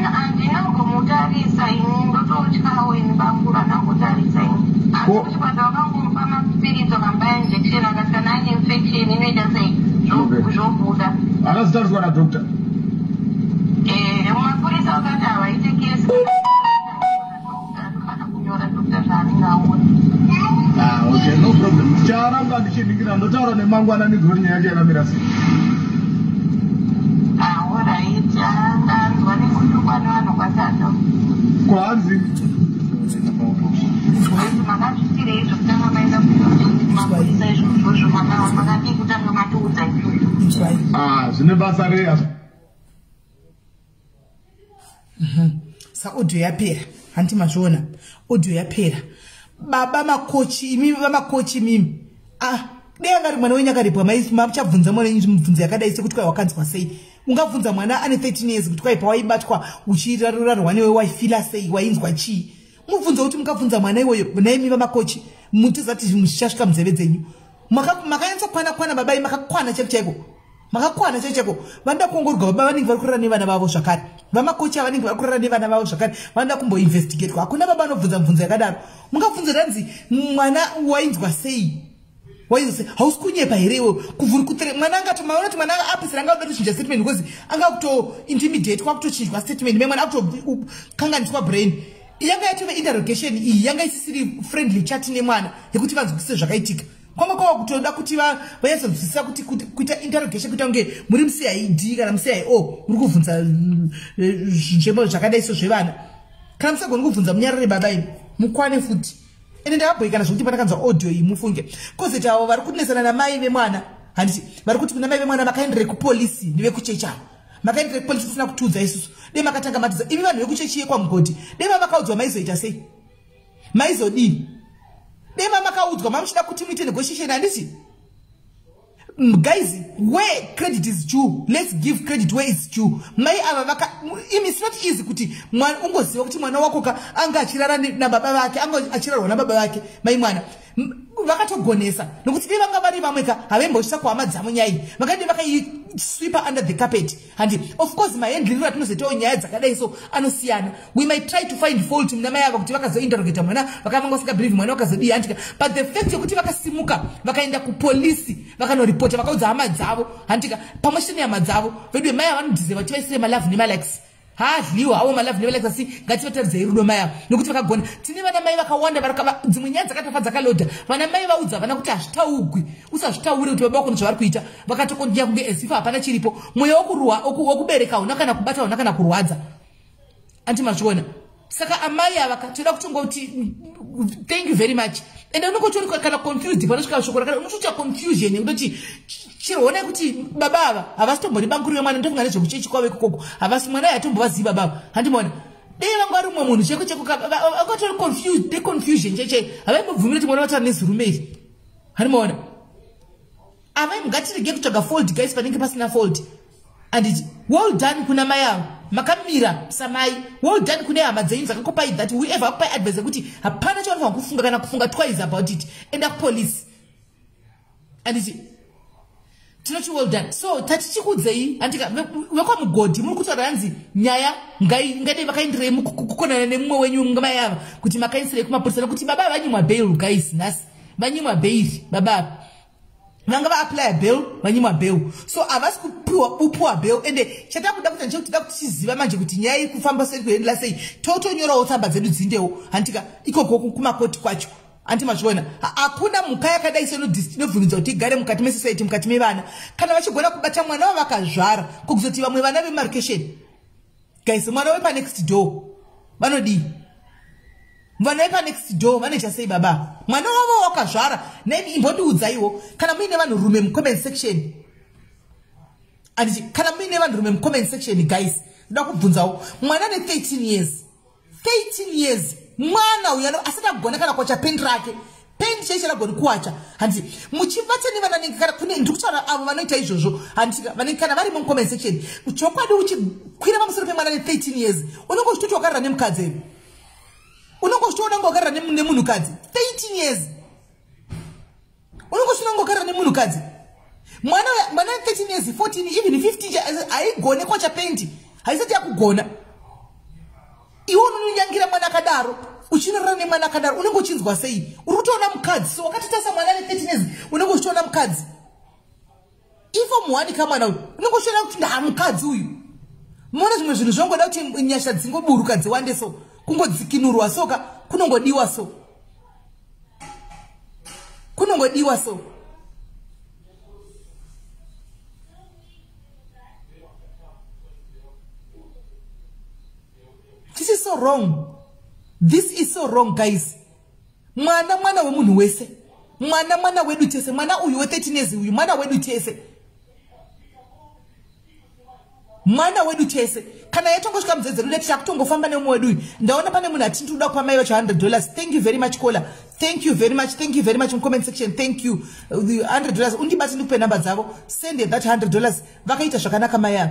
Handina kumbomutarisa ini, ndototyawo ini bakuru handambotarisa ini. Asi kuchipatara vakangomupa mapiritsi vakamubaya injection akati kana aine infection inoita sei zvobuda. Akazotariswa nadhokta? Mapurisa vakati havaite kesi kana kunyora dhokta zvaanenge aona. Ndicharamba ndichiningira, ndotaura nemangwana ndinzwe kuti nyaya yacho yakamira sei. Alright, ndanzwa nekutukwa nevanhu kwatatu. Kwanzi Makazvitirei zvekutanga maenda kumapurisa izvozvozvo? Makadii kutanga matiudza isusu? Inzwai. Ah, zvine basa rei? Sa audio yapera, hanti mazviona? Audio yapera. Baba Makochi, imimi vaMakochi, imimi, ah, dei anga ari mwana wenyu akaripwa, machabvunza mwana wenyu mibvunzo yakadai sekuti kwai wakanzwa sei? Ungabvunza mwana ane 13 years kuti kwai pawaibatwa uchirarurarwa newe waifila sei, wainzwa chii? Mubvunzo kuti mungabvunza mwana iwoyo naimi vaMakochi, mutizati zvichasvika munzeve dzenyu? Makanyatsokwana kwana babai, makakwana chaiko chaiko, makakwana chaiko chaiko. Vanoda kuongororwa baba vanenge vari kurara nevana vavo zvakare. VaMakochi vanenge vari kurara nevana vavo zvakare vanoda kumboinvestigatwa. Hakuna baba anobvunza mubvunzo yakadaro. Mungabvunza ranzi mwana wainzwa sei, wainzwa sei? Hausi kunyepa here iwe? Kuvhuri mwana angati maona kuti mwana apesera anga kuda kuchinja statement because anga kutointimidatwa, kutochinjwa statement me mwana akutokanganiswa brain. Yanga yatove interrogation iyi, yanga isisiri friendly chat nemwana yekuti vanzwisise zvakaitika. Kwanga kwava kutoda kuti vanyatsonzwisisa kuti kuita interrogation, kuita kunge muri muCID kana muCIO, muri kubvunza nzvimbo zvakadai so zvevana. Kana musagoni kubvunza, munyarare. Baba imi mukwane futi. Ende ndakabhoikana zvokuti pandakanzwa audio iyi, mufunge. Kozoti avo vari kunesana namai vemwana, handiti vari kuti kuna mai vemwana, makaenderei kupolisi nevekuchechi avo? Makaenderei kupolisi kusina kutiudza isusu? Dei makatanga matiudza. Imi vanhu vekuchechi yekwaMugodhi, dei mamakaudzwa maizoita sei? Maizodii dei mamakaudzwa? Mamuchida kuti muite negotiation, handiti? Guys, where credit is due, let's give credit where is due. Mai ava vaka imi, it's not easy kuti ungoziva kuti mwana wako ka anga achirara nababa vake, anga achirarwa nababa vake. Mai mwana vakatogonesa, nokuti dei vanga vari vamwe ka, havaimbosvisa kuhama dzavo nyaya. Vakadii vakaisweepa under the carpet? Handi of course mahandliro atinozoitawo nyaya dzakadai so anosiyana. We might try to find fault muna mai ava kuti vakazointerrogata mwana, vakavanga vasingabelieve mwana, vakazodii, handika? But the fact yekuti vakasimuka, vakaenda kupolisi, vakanoripota, vakaudza hama dzavo, handika, pamwe chete nehama dzavo vedu, mai ava vanodeserva kuti vaisire malove nemalikes. Haadliwa hawo malove nemalikes, asi ngativataridzei rudo mai ava nokuti vakagona. Tine vana mai vakawanda dzimwe nyaya dzakatofa dzakalodha. Vana mai vaudza vana kuti hazvitaugwi, usazvitaure kuti baba vako zvavari kuita. Vakatokondinya kunge as if hapana chiripo. Mweya wokubereka hauna kana kubata, hauna kana kurwadza, anti mazviona? Saka amai ava toda kutongoti thank you very much. Ende unongotori kana confused panosvika shoko rakada, unotoita confusion yekutoti chiroonai kuti baba ava havasi tombori banguri vemwana. Ndofunga nezvekuchechi kwavo ikokoko, havasi mwana yatombovazivi baba ava, handimaona? Dei vanga vari mumwe munhu cheko cheko, vangatori confused neconfusion cheche, havaimbobvumira kuti mwana vataura nezirume iri, handimaona? Amai, ngatirege kutsvaga fault, guys, panenge pasina fault, anditi? Well done kuna mai avo, makamira samai. Well done kune hama dzenyu dzakakupai that, whoever akupai advice yekuti hapana chavanofanira kufunga kana kufunga twice about it, enda kupolisi, anditi? Tinoti well done. So tatichikudzei, handika? VekwaMugodhi muri kutaura hanzi nyaya ngadei vakaenderei kukonana nemumwe wenyu mai ava kuti makaisirei kumapurisa, nekuti baba vanyimwa bail. Guys, nhasi vanyimwa bail. Baba ava vanga vaapplya bail, vanyimwa bail, so havasi kupiwa upiwa bail. Ende chatakuda kuita ndechekuti toda kuti tiziva manje kuti nyaya iri kufamba sei, kuendela sei. Totonyorawo tsamba dzedu dzindewo, handika, ikoko kumakoti kwacho, anti mazviona? Hakuna mhuka yakadai seinobvumidzwa kuti igare mukati mesociety, mukati mevana. Kana vachigona kubata mwana wavakazvara, kokuzoti vamwe vana vemarikesheni? Guys, mwana wepanext door vanodii? Vana vepanext door vanoita sei? Baba, mwana wavo wakazvara nemi, imbondiudzaiwo kana muine vanhurume mucomment section, anditi? Kana muine vanhurume mucomment section, guys, ndoda kubvunzawo. Mwana ne13 years, 13 years, mwana uyu asati agona kana kuwacha pendi rake, pendi chaicho ragoni kuwacha, handiti? Muchibata nevana nenge kana kune, ndiri kutaura avo vanoita izvozvo, handiti? Vanenge kana vari mucomment section, chokwadi, uchikwira pamusoro pemwana ne13 years, unenge uchitoti wakarara nemukadzi here? Unenge uchitoona kunge wakarara nemunhukadzi. 13 years, unenge uchiona kunge wakarara nemunhukadzi. Mwana 13 years, 14, even 15, haigone kuwacha pendi, haisati yakugona. Iwe unonyangira mwana akadaro, uchinorara nemwana akadaro, unenge uchinzwa sei? Uri kutoona mukadzi. So wakatotasa mwana ne13 years, unenge uchitoona mukadzi. Iform one kamwana uyu, unenge uchiona kuti ndaa mukadzi uyu. Muona zvimwe zvinhu zvongoda kuti nyasha dzingoburuka dziwande, so kungodzikinurwa soka kunongodiwa, so kunongodiwa. Kunongodiwa so. This is so wrong. This is so wrong, guys. Mwana mwana wemunhu wese. Mwana mwana wedu tese. Mwana uyu we 13 years uyu. Mwana wedu tese. Mwana wedu tese. Kana yatongosvika mudzedze rude tichakutongofamba nemumwe wedu uyu. Ndaona pane munhu atindi kuda kupa mai vacho $100. Thank you very much, caller. Thank you very much. Thank you very much in comment section. Thank you. The $100. Undibati ndikupe namba dzavo. Send that $100. Vakaita zvakanaka mai ava.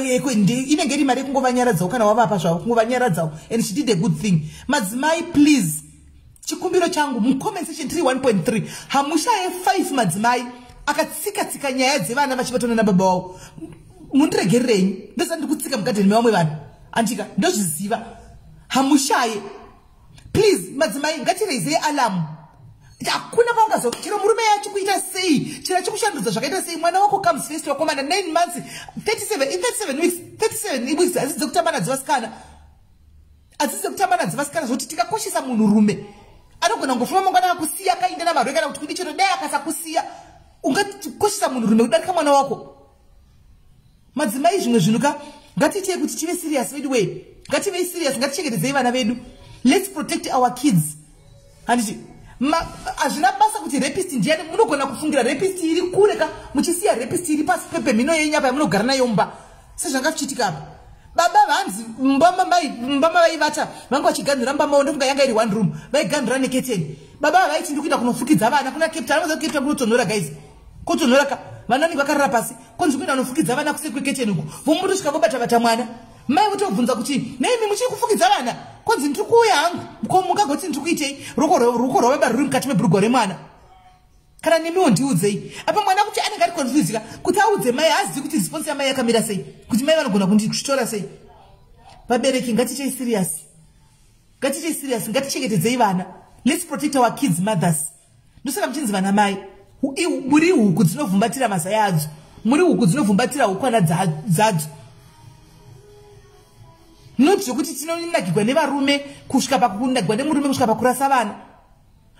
Inenge iri mari yekungovanyaradzawo kana wavapa zvavo kungovanyaradzawo. And she did a good thing. Madzimai, please. Chikumbiro changu mucomment section 31.3 hamushaye 5 madzimai akatsika-tsika nyaya dzevana vachibatana nababa wavo. Mundiregererenyi ndosati ndikutsika mugadheni mevamwe vanhu andika ndozviziva. Hamushaye, please madzimai, ngatireizei alamu. Hakuna paungazo chero murume yacho kuita sei, chero achikushandudza zvakaita sei, mwana wako comes first wakomana 9 months 37 in 37 weeks 37 weeks hadzidze kutamba nadzo vasikana, hadzidze kutamba nadzo vasikana. Zvokuti tikakoshesa munhurume anogona kungofuma mangwana akakusiya akaenda namarwe kana kuti kudi chero dai akasakusiya, ungakoshesa munhurume kudarika mwana wako. Madzimai, zvimwe zvinhu ka ngatiitei kuti tive serious vedu wei, ngativei serious, ngatichengetedzei vana vedu. Let's protect our kids. Handiti hazvina basa kuti rapist ndiani, munogona kufungira rapist iri kure ka muchisiya rapist iri pasi pepemhino yenyu apa yamunogara nayo mumba sezvanga zvichiitika apa. Baba vanzi mbama vaivata vanga vachiganhura mumba mavo, ndofunga yanga iri one room, vaiganhura neketeni. Baba vaiti ndikuenda kunofukidza vana kuna Cape Town, vanoza Cape Town kunotonhora guys, kutonhora ka vana vanenge vakarara pasi, konzi kuenda kunofukidza vana kuseri kweketeni uku, vomutosvika vobata-bata mwana. Mai votobvunza kuti naimi muchiri kufukidza vana, konzi ndiri kuuya hangu, ko mungagoti ndiri kuitei? Ruoko rwababa ruri mukati mebhurugwa remwana. Kana nemiwo ndiudzei apa mwana kuti anenge ari confused ka kuti audze mai, haazivi kuti response yamai yakamira sei, kuti mai vanogona kunditora sei. Vabereki ngatiitei serious, ngatiitei serious, ngatichengetedzei vana. Let's protect our kids, mothers. Ndosaka muchinzi vana mai muri huku dzinovhumbatira mazai adzo, muri huku dzinovhumbatira hukwana dzadzo. Not zvekuti tinonakirwa nevarume kusvika pakunakirwa nemurume kusvika pakurasa vana.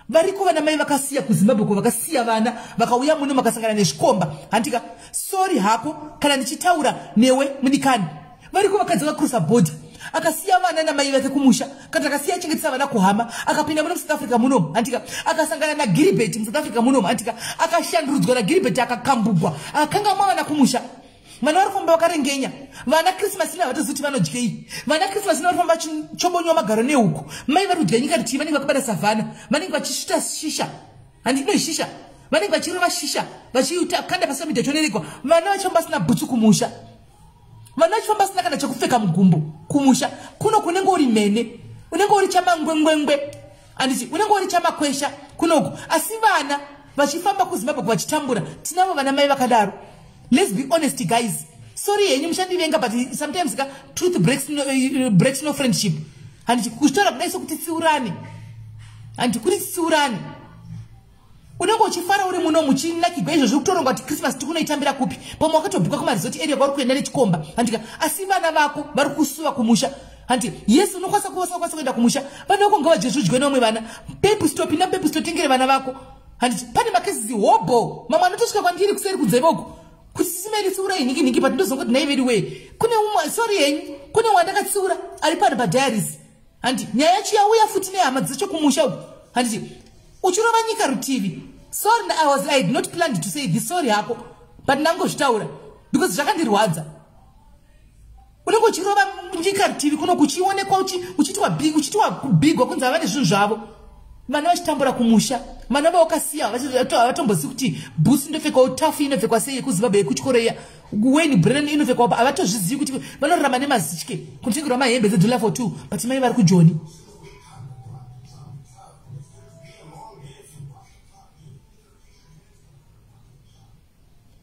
Variko vana mai vakasiya kuZimbabwe ko vakasiya vana vakauya muno makasangana nezvikomba. Handika sorry hako kana ndichitaura newe mudikani. Variko vakadzi vakakrusa bhodha akasiya vana namai vake kumusha, kana akasiya achengetesa vana kuhama, akapinda muno muSouth Africa munomu, handika akasangana naGilbert muSouth Africa munomu, handika akashandurudzwa naGilbert, akakambugwa, akangamwa vana kumusha. Vana vari kufamba vakarengenya. Vana Christmas ina havatozivi kuti vanodyei. Vana Christmas ina vari kufamba vachichobonywa magaro nehuku. Mai vari kudya nyika rutii, vanenge vakabata savhana, vanenge vachisvita shisha, handi ino shisha, vanenge vachirova shisha, vachiita kanda pasina chonerekwa. Vana vachifamba vasina bhutsu kumusha, vana vachifamba vasina kana chekupfeka mugumbo kumusha. Kuno kunenge uri mhene, unenge uri chamangwengwengwe, handiti unenge uri chamakwesha kunoku. Asi vana vachifamba kuZimbabwe vachitambura, tinavo vana mai vakadaro. Let's be honest guys. Sorry henyu mushandivenga, but sometimes ka truth breaks no friendship. Handiti kuzvitora kudai sokuti tsiurane, handiti kuti tsiurane. Unenge uchifara uri muno muchinakigwa izvozvo kutoronga kuti Christmas tikunoitambira kupi, pamwe wakatobhuka kumaresort area kwauri kuenda nechikomba, handika asi vana vako vari kusuva kumusha. Handi yes, unokwanisa kuvasa kuenda kumusha, vana vako ngavadye zvidyiwe nevamwe vana. Pep Store, pinda Pep Store, tengere vana vako. Handiti pane macases hobo mamwe anotosvika kwandiri kuseri kunzeve uku kuti sisi tsiurai nhingi nhingi, but ndozongoti nhai vedu wee, kune umwe, sorry henyu, kune wandakatsiura ari pano padiaries. Handi nyaya yacho yauya futi nehama dzacho kumusha uku, handiti uchirova nyika rutivi. Sorry, I had not planned to say this, sorry hako, but ndangozvitaura because zvakandirwadza. Unenge uchirova nyika rutivi kuno kuchionekwa uchiitwa kubhigwa kunzi hava nezvinhu zvavo, vana vachitambura kumusha, vana vawakasiya havatombozivi kuti bhutsu inopfekwawo, tafu inopfekwa sei yekuZimbabwe yekuchikoro iya, Wayne Brennan inopfekwa, havatozvizivi kuti vanorarama nemazitye kutengerwa mahembe dzedollar for two, but mai vari kujoni.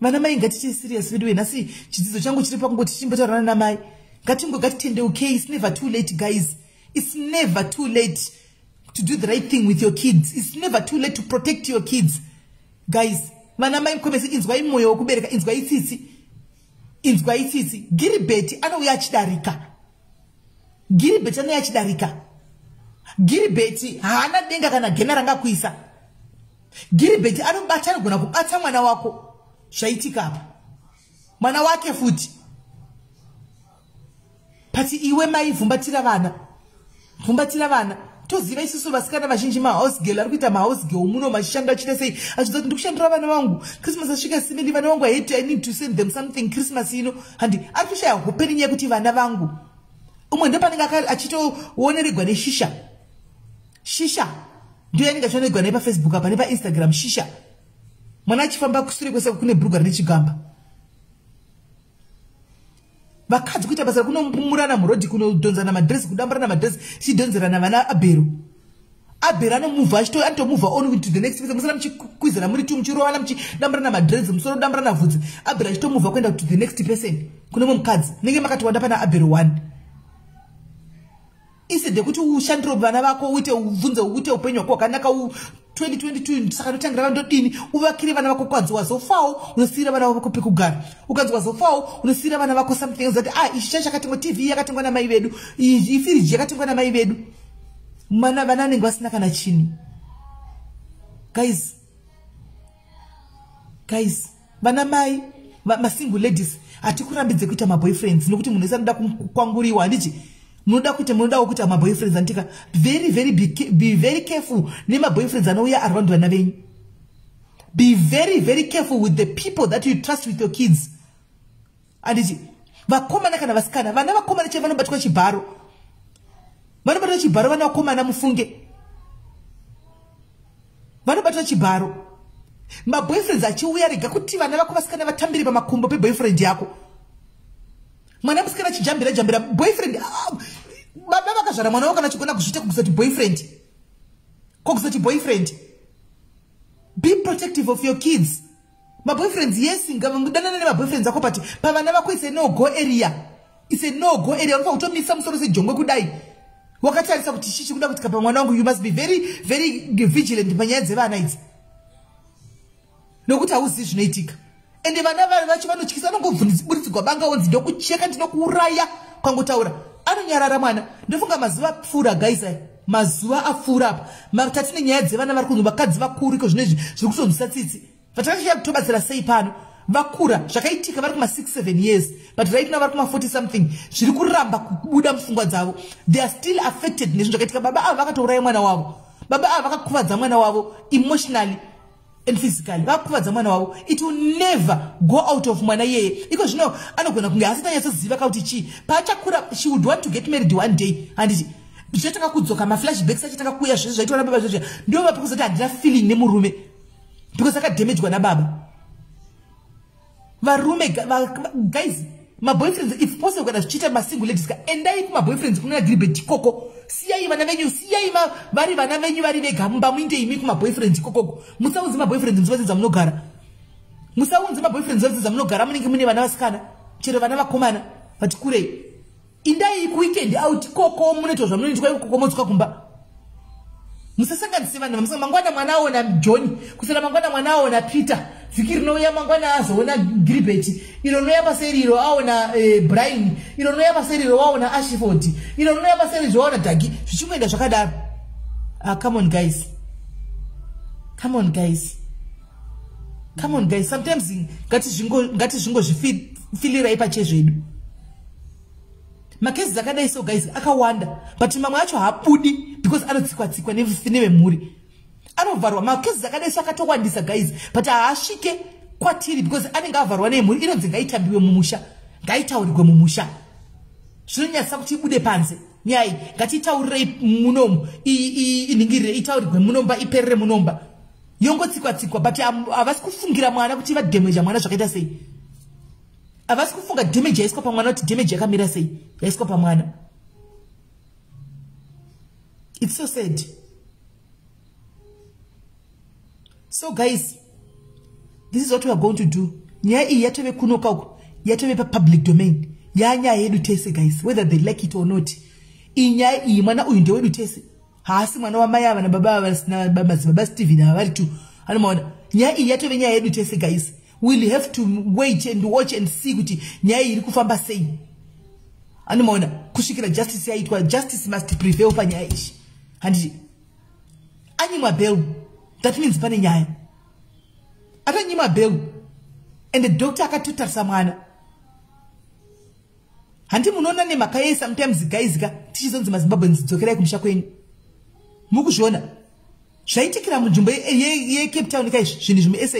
Vana mai ngatiite serious vedu. Nhasi chidzidzo changu chiri pakungoti tichimbotaurana namai, ngatingo ngatitendeukei. It's never too late guys, it's never too late to do the right thing with your kids, it's never too late to protect your kids guys. Vana mai mukomesi, inzwai mwoyo wekubereka, inzwai tsitsi, inzwai tsitsi. Giribheti anouya achidarika, Giribheti anouya achidarika. Giribheti haana denga kana gena rangakuisa. Giribheti anobata, anogona kubata mwana wako. Zvaitika apa, mwana wake futi. Pati iwe mai, vhumbatira vana, vhumbatira vana. Toziva isusu vasikana vazhinji, mahouse girl ari kuita mahouse girl muno machishanda, achiita sei, achiza kuti ndikushandira vana vangu. Christmas asvika, simeli, vana vangu, I need to send them something Christmas ino. Handi ari kushaya hope nenyaya yekuti vana vangu. Umwe ndopanenge achitooneregwa neshisha. Shisha ndiyo yanenge achioneregwa naye paFacebook apa nepaInstagram. Shisha, mwana achifamba kusure kwese kune bhurugwa rine chigamba. Vakadzi kuita basa rekunomurana murodhi, kunodhonzana madhiresi, kudamburana madhiresi, tichidhonzerana vana. Abhero, Abhero anomuvha, anotomuvha on to the next person. Musana muchikwizana muri tu, muchirovana, muchidamburana madhiresi musoro, kudamburana vhudzi. Abhero achitomuvha kuenda to the next person, kune mumwe mukadzi. Nenge makatiwanda pana Abhero one. Instead yekuti ushandire vana vako, uite, ubvunze, uite upenyu hwako hwakanaka 2022, saka ndotangira vandodini, uvakire vana vako. Kwanzi wazofawo, unosiyira vana vako pekugara. Ukanzi wazofawo, unosiyira vana vako something else, that ah, ichi chakatengwa, TV yakatengwa namai vedu, ifiriji yakatengwa namai vedu. Mana vana vanenge vasina kana chinhu. Guys, guys, vana mai, masingle ladies, hatikurambidze kuita maboyfriends, nokuti munhu wese anoda kukwanguriwa, handiti? Munoda kuita, munodawo kuita maboyfriends, anditika? Very very be very careful nemaboyfriends anouya around vana venyu. Be very very careful with the people that you trust with your kids, anditi? Vakomana kana vasikana, vana vakomana chai vanobatwa chibharo, vanobatwa chibharo vana vakomana. Mufunge, vanobatwa chibharo. Maboyfriends achiuya, rega kuti vana vako vasikana vatambire pamakumbo peboyfriend yako. Mwana musikana achijambira jambira boyfriend. Ah, baba vakazvara mwana wako kana achigona kuzviita, kuguzoti boyfriend, kokuzoti boyfriend. Be protective of your kids. Maboyfriends, yes, danana nemaboyfriends ako, but pavana vako it's a no go area, it's a no go area. Unofanira kutomisa musoro sejongwe kudai, wakatarisa kuti chichi kuda kuti kapa mwana wangu. You must be very very vigilant panyaya dzevana idzi, nokuti hauzivi zvinoitika. Ende vana vacho vanotyisa, vanongobvunziburidzigwa banga, onzi ndokucheka, ndinokuuraya. Kwangotaura anonyarara mwana. Ndofunga mazuva apfuura, guys, aya mazuva apfuura apa, tatine nyaya dzevana vari kunzi vakadzi vakuru iko zvino izvi, zviri kutonzwisa tsitsi, vatakashiya kutobatsira sei pano. Vakura, zvakaitika vari kuma6 7 years, but right now vari kuma40 something. Zviri kuramba kubuda mupfungwa dzavo. They are still affected nezvinhu zvakaitika. Baba ava vakatouraya mwana wavo. Baba ava vakakuvadza mwana wavo emotionally and physically. Vakakuvadza mwana wavo. It will never go out of mwana iyeye. Iko zvino anogona kunge asati anyatsoziva kauti chii. Paachakura, she would want to get married one day, handiti? Zvichatanga kudzoka, maflashbacks achatanga kuuya, zvese zvaitwa nababa zvezvia. Ndo vapi kuzoti handina feeling nemurume, because akadamagwa nababa. Varume, guys, maboyfriends, if possible, kana zvichiita, masingle ladies ka, endai kumaboyfriends kuna Giribet ikoko. Siyai vana venyu, siyai vari vana venyu vari vega mumba, muinde imi kumaboyfriends ikokoko. Musaunzi maboyfriends muziva dzamunogara. Musaunzi maboyfriends muziva dzamunogara. Munenge mune vana vasikana, chero vana vakomana vati kurei. Indai kuweekend out koko, munoitwa zvamunoitwa ikoko, modzoka kumba. Musasanganise vanhu. Mangwana mwana aona John, kusera mangwana mwana aona Peter, vhiki rinouya mangwana azoona Giribet, iro rinouya paseri iro aona Brian, iro rinouya paseri iro waona Ashford, iro rinouya paseri izvo waona Dagi, zvichingoenda zvakadaro. Ah, come on guys, come on guys, come on guys. Sometimes ngatizvingozvifilirai pachezvedu. Makesi akadai so, guys, akawanda, but mamwe acho haabudi because anotsikwa tsikwa nevemhuri, anovharwa. Makesi akadai so akatowandisa, guys, but haasvike kwatiri because anenge avharwa nemhuri. Inonzi ngaitambiwe mumusha, ngaitaurirwe mumusha. Zvinonyadzisa kuti ibude panze nyai. Ngatitaurirei munomu, inhingirire, itaurirwe munomba, iperere munomba, yongotsikwa tsikwa. But havasi kufungira mwana kuti vadamager mwana zvakaita sei. Havasi kufunga damage yaiswa pamwana, kuti damage yakamira sei yaiswa pamwana. It's so sad. So guys, this is what we are going to do. Nyaya iyi yatove kunoka uko, yatove papublic domain, yanyaya yedu tese, guys, whether they like it or not. Iyi nyaya iyi, mwana uyu ndewedu tese. Haasi mwana wamai ava nababa ava, madzibaba Stephen ava vari tu. Anomaona, nyaya iyi yatove nyaya yedu tese. Guys, we'll have to wait and watch and see kuti nyaya iyi iri kufamba sei, anomaona, kusvikira justice yaitwa. Justice must prevail panyaya iyi, handiti? Anyimwa bail. That means pane nyaya. Atonyima bail and the doctor akatotarisa mwana. Handi munoona nemhaka yei sometimes guys ka tichizonzi maZimbabweans dzokerai kumusha kwenyu. Mukuzviona zvaitikira munzvimbo yeCape Town kaizvi zvinhu zvimwe SA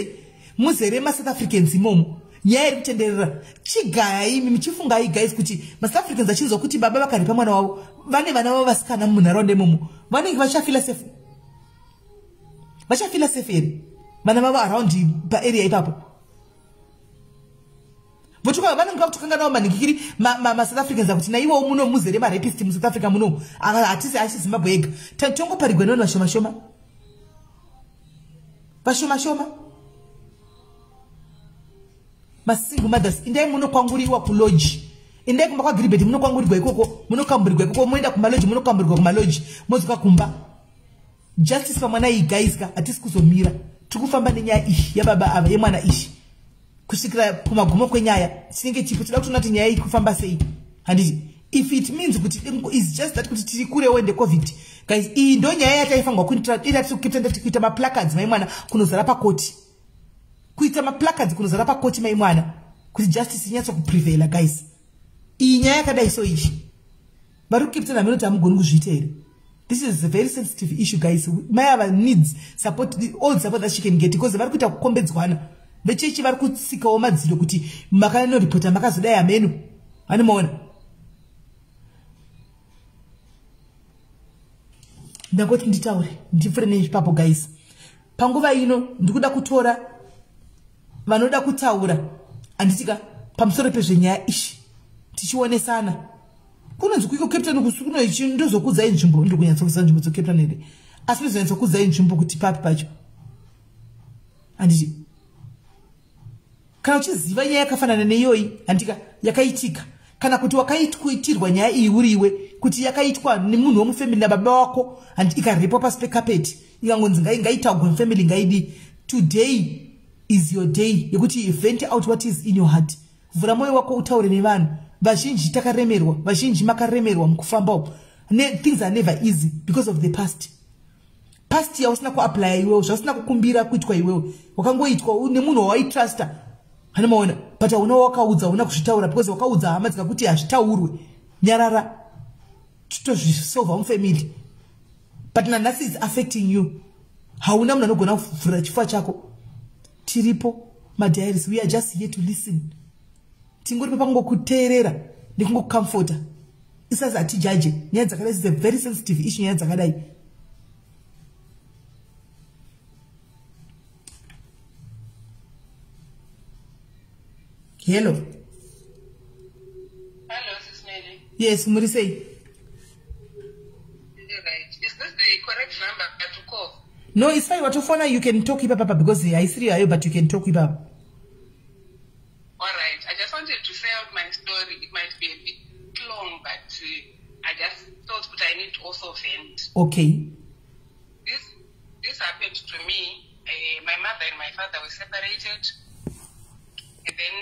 muzere maSouth Africans imomo. Nyaya iri kutenderera. Chigaya imi muchifungai guys kuti maSouth Africans achinzwa kuti baba vakaripa mwana wavo, vane vana vavo vasikana munharaunda imomo, vanenge vachafila safe. Vachafila safe here vana vavo around paarea ipapo? Votuka vanenge vakutokanganwawo manhingikiri maSouth Africans akuti naiwowo muno muzere marapist muSouth Africa muno. Hatisi asi Zimbabwe yega. Tongoparigwa nevanhu vashoma shoma. Vashoma shoma. Masingle mothers, indai munokwanguriwa kulodge. Indai kumba kwaGilbert munokwangurirwa ikoko, munokamburirwa ikoko, moenda kumalodge, munokamburirwa kumalodge, modzoka kumba. Justice pamwana iyi guys ka hatisi kuzomira. Tiri kufamba nenyaya iyi yababa ava yemwana iyi. Kusvikira kumagumo kwenyaya tinenge chipo tinoda kutoona kuti nyaya iyi kufamba sei. Handiti if it means kuti is just that kuti tiri kurewo neCovid guys, iyi ndo nyaya yataifanirwa kuita ira tiri kuita maplacards mai mwana kunozara pakoti. Kuita maplacards kunozara pakoti mai mwana kuti justice inyatso kuprevaila guys. Iyi nyaya yakadai so iyi. Vari kuCape Town hameno kuti hamugoni kuzviita here. This is a very sensitive issue guys. Mai ava needs support, all the support that she can get because vari kuita kukombedzwana. Vechechi vari kutsikawo madziro kuti makanoripota makazodai hameno. Anomaona. Ndangoti nditaure ndipfure neipapo guys. Panguva ino ndikuda kutora vanoda kutaura handitika pamusoro pezvenyaya ishi tichionesana. Kunonzi kuiko Cape Town kuno ichi ndozokudzai nzvimbo, ndikunyatsokuziva nzvimbo dzeCape Town here, asi ndozonyatsokudzai nzvimbo kuti papi pacho. Handiti kana uchiziva nyaya yakafanana neiyoyi handika yakaitika, kana kuti wakaitirwa nyaya iyi uriwe kuti yakaitwa nemunhu wemufamily nababa wako, handi ikarepwa pasi pekapeti ikangonzi ngaitaugwe mufamily ngaidi. Today is your day yekuti vent out what is in your heart. Vhura mwoyo wako utaure nevanhu. Vazhinji takaremerwa, vazhinji makaremerwa mukufamba umu. Things are never easy because of the past. Past yausina kuaplya iwewe, zvausina kukumbira kuitwa iwewe, wakangoitwa nemunhu wawaitrusta. Hanomaona, but hauna wakaudza, hauna kuzvitaura because wakaudza hama dzikakuti hazvitaurwe. Nyarara, totozvisolva mufamily. But nanhasi is affecting you. Hauna munhu anogona kuvhura chifua chako. Tiripo madiaries, we are just here to listen. Tingoripo pakungokuteerera nekungokucomforta. Isazi hatijaje nyaya dzakadai is a very sensitive issue nyaya dzakadai. Hello. Hello, Sis Mary. Yes, muri sei? Right. Is this the correct number to call? No, it's fine. Watofona, you can talk ipapa because haisiri hayo, but you can talk ipapa. All right. I just wanted to say out my story. It might be a bit long, but I just thought that I need to also vent. Okay. This happened to me. My mother and my father were separated. And then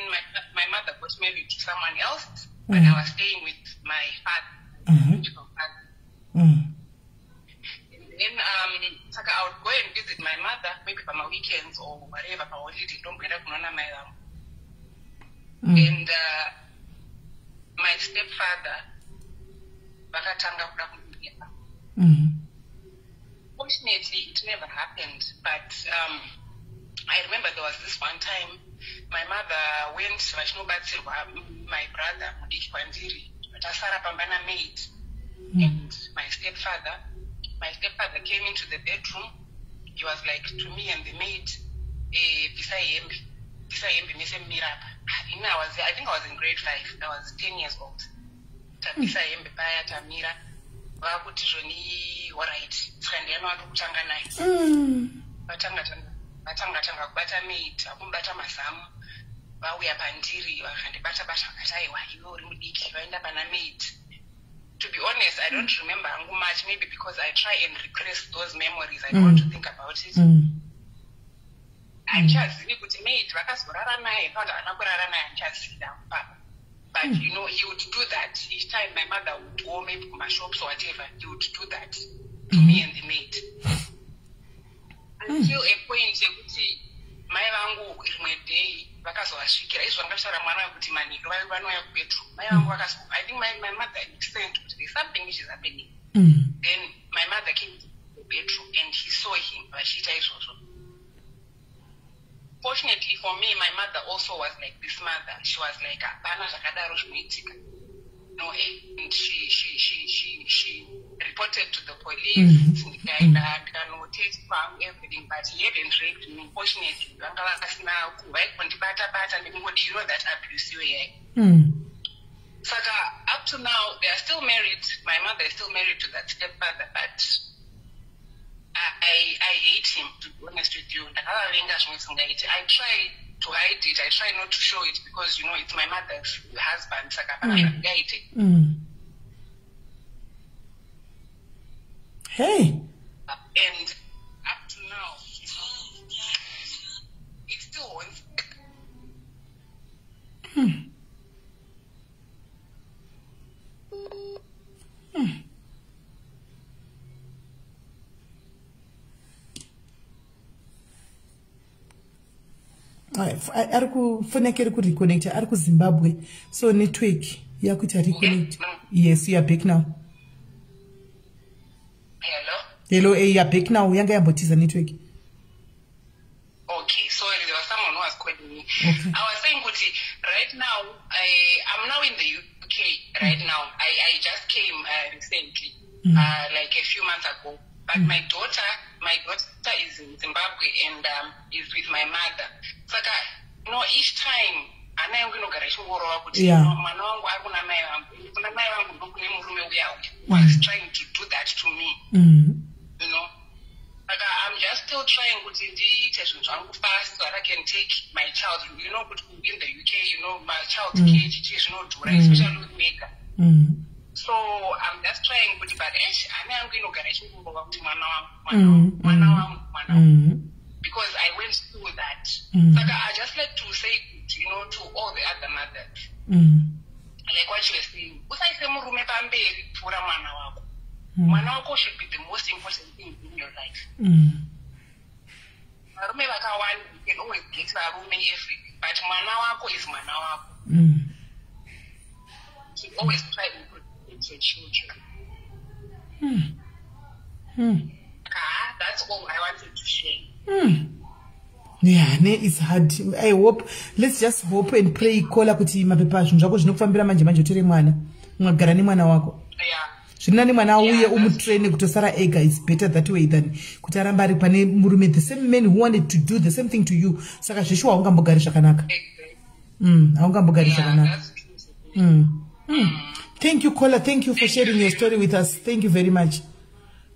my mother got married to someone else, but I was staying with my father, my father. And then saka I would go and visit my mother, maybe on my weekends or whatever, pa holiday, ndomboenda kunoona mai vangu. And my stepfather vakatanga kuda kundipa. Fortunately, it never happened, but I remember there was this one time my mother went vachinobatsirwa my brother mudiki kwandiri, tasara pamba namaid and my stepfather. My stepfather came into the bedroom. He was like to me and the maid, bvisai hembe, bvisai hembe mese mumire apa. Ini I think I was in grade 5. I was 10 years old. Tabvisa hembe paya tamira, vakuti zvoni alright, saka ndiani wandiri kutanga naye? Vatanga tanga kubata maid, vakumubata mazamu, vauya pandiri vakandibata bata, vakati aiwa iwe uri mudiki, vaenda pana maid. To be honest, I don't remember hangu much, maybe because I try and repress those memories. I don't want to think about it. Handichazivi kuti maid vakazorara naye kana havana kurara naye, handichazivi hangu papa. But you know, he would do that each time my mother would go maybe kumashops or whatever. He would do that to me and the maid. Until a point yekuti mai vangu rimwe day vakazovasvikira. Izvo vanga vachitaura mwana wekuti manheru vanouya kubedroom. Mai vangu vakazo, I think my mother sent kuti there's something which is happening. Then my mother came to the bedroom and he saw him vachiita izvozvo. Fortunately for me, my mother also was like this mother. She was like, hapana zvakadaro zvinoitika. No, and she reported to the police. Ndikaenda ndikanotestwa everything, but he hadn't raped me. Fortunately, vanga vasina vaikondibata bata nekungodi, you know, that abuse iyoyai. Saka up to now they are still married. My mother is still married to that stepfather, but I hate him, to be honest with you. Ndakavavenga zvimwe zvisingaiti. I try to hide it. I try not to show it because, you know, it's my mother's husband. Saka hapana zvandingaite. Hey. And up to now, it still haunts. Ari kufoni yake iri kureconnecta, ari kuZimbabwe, so network yakuita reconnect. Yes, you are back now. Hello? Hello, you are back now. Yanga yambotiza network. Okay, sorry, there was someone who was calling me. Okay. I was saying kuti right now, I'm now in the UK right now. I just came recently, like a few months ago. But my daughter is in Zimbabwe and is with my mother. Saka, you know, each time hana yangu inogara ichingorova kuti mwana wangu ari kuna mai vangu, kuna mai vangu ndokune murume uya uya was trying to do that to me. You know, like I'm just still trying kuti ndiite zvinhu zvangu fast so that I can take my child. You know, kuti in the UK, you know, my child care chichi zvinodhura, especially with mega. So I'm just trying kuti, but eish, hana yangu inogara ichingorova kuti mwana wangu, mwana wangu, mwana wangu, mwana wangu. Because I went through that. Like I just like to say, you know, to all the other mothers, like what you were saying, usaise murume pamberi kupfuura mwana wako. Mwana wako should be the most important thing in your life. Varume vakawanda, you can always get varume everything, but mwana wako is mwana wako. You should always try and protect your children. That's all I wanted to share. Yeah, ne, it's hard. I hope, let's just hope and pray, kola kuti mapepa zvinhu zvako zvinokufambira manje manje, utore mwana, ungagara nemwana wako. Zviri nani mwana auye umutraine kutosara ega. It's better that way than kuti aramba ari pane murume, the same man who wanted to do the same thing to you. Saka zveshuwa haungambogari zvakanaka. Haungambogari zvakanaka. Thank you, Kola. Thank you for sharing your story with us. Thank you very much.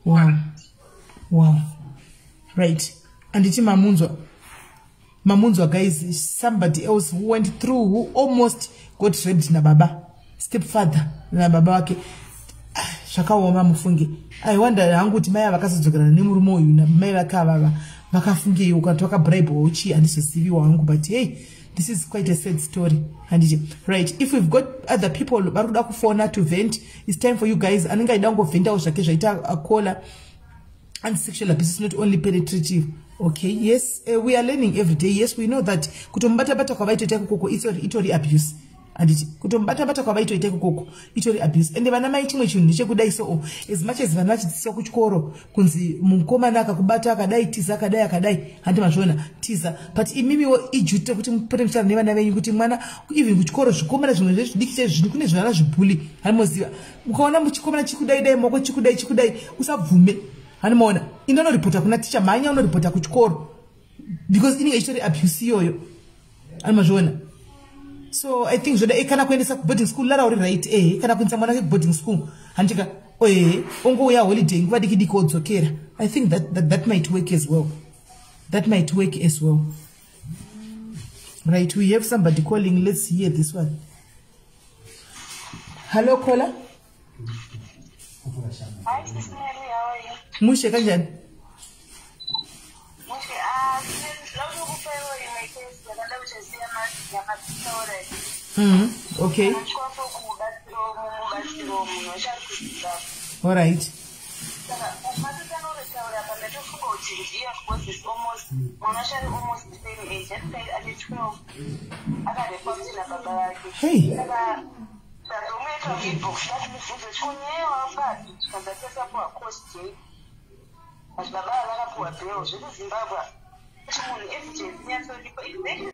Wow. Wow. Right. Anditi mamunzwa. Mamunzwa, guys, somebody else who went through, who almost got raped na baba, stepfather na baba wake. Zvakaoma mufunge. I wonder hangu kuti mai vakazodzokerana nemurume uyu namai vake avava vakafungeiwo kana kuti vakabribwawo chii, handizoziviwo hangu, but hey, this is quite a sad story. Handiti? Right, if we've got other people vari kuda kufona to vent, it's time for you guys. Anenge aida kungovhentawo zvake zvaita akola. And sexual abuse is not only penetrative. Okay, yes, we are learning every day. Yes, we know that kutomubatabata kwavaitoita ikokoko itori abuse. Handiti? Kutomubatabata kwavaitoita ikokoko itori abuse. Ende vana mai, chimwe chinhu ndechekudai, so as much as vana vachidzidziswa kuchikoro kunzi mukomana akakubata akadai tiza, akadai akadai, handi mazviona, tiza, but imimiwo iduty kuti mupote muchitaura nevana venyu kuti mwana, even kuchikoro zvikomana zvimwe zvezvidiki chaizvo kune zvivana zvibully, hanimoziva. Ukaona muchikomana chikudai dai maoko chikudai chikudai, usabvume. Handimaona, indonoripota kuna ticha, mhanya unoripota kuchikoro, because inenge ichitori abuse iyoyo, hanimazviona. So I think zvoda kana kuendesa kuboarding school, lara uri right, ehe, kana kuendesa mwana wake kuboarding school, handika, ehe, ongouya holiday nguva diki diki odzokera. I think that might work as well. That might work as well. Right, we have somebody calling. Let's hear this one. Hello, caller. Hi, Sis Mary, how are you? Mushe, kanjani? Mushe, ndinoda kupa imwe case yakada kuchasiya yamatitaura. Okay. Ndinochikwanisa kumubatsiro munhu wacho ari kuZimbabwe. All right. Saka matotanga kutaura apa, ndatofunga kuti ndiye because it's Mwana wacho ari almost the same age, ati ane 12, akarepwa kuti nababa vake. Hey. Saka ndazomuita muinbox, ndati mubvunze chikonyeyo wapapi, tikanza tasapuwa court date, but baba ava vakapuwa bail. ZvekuZimbabwe kuti munhu evidence inyatsodipa.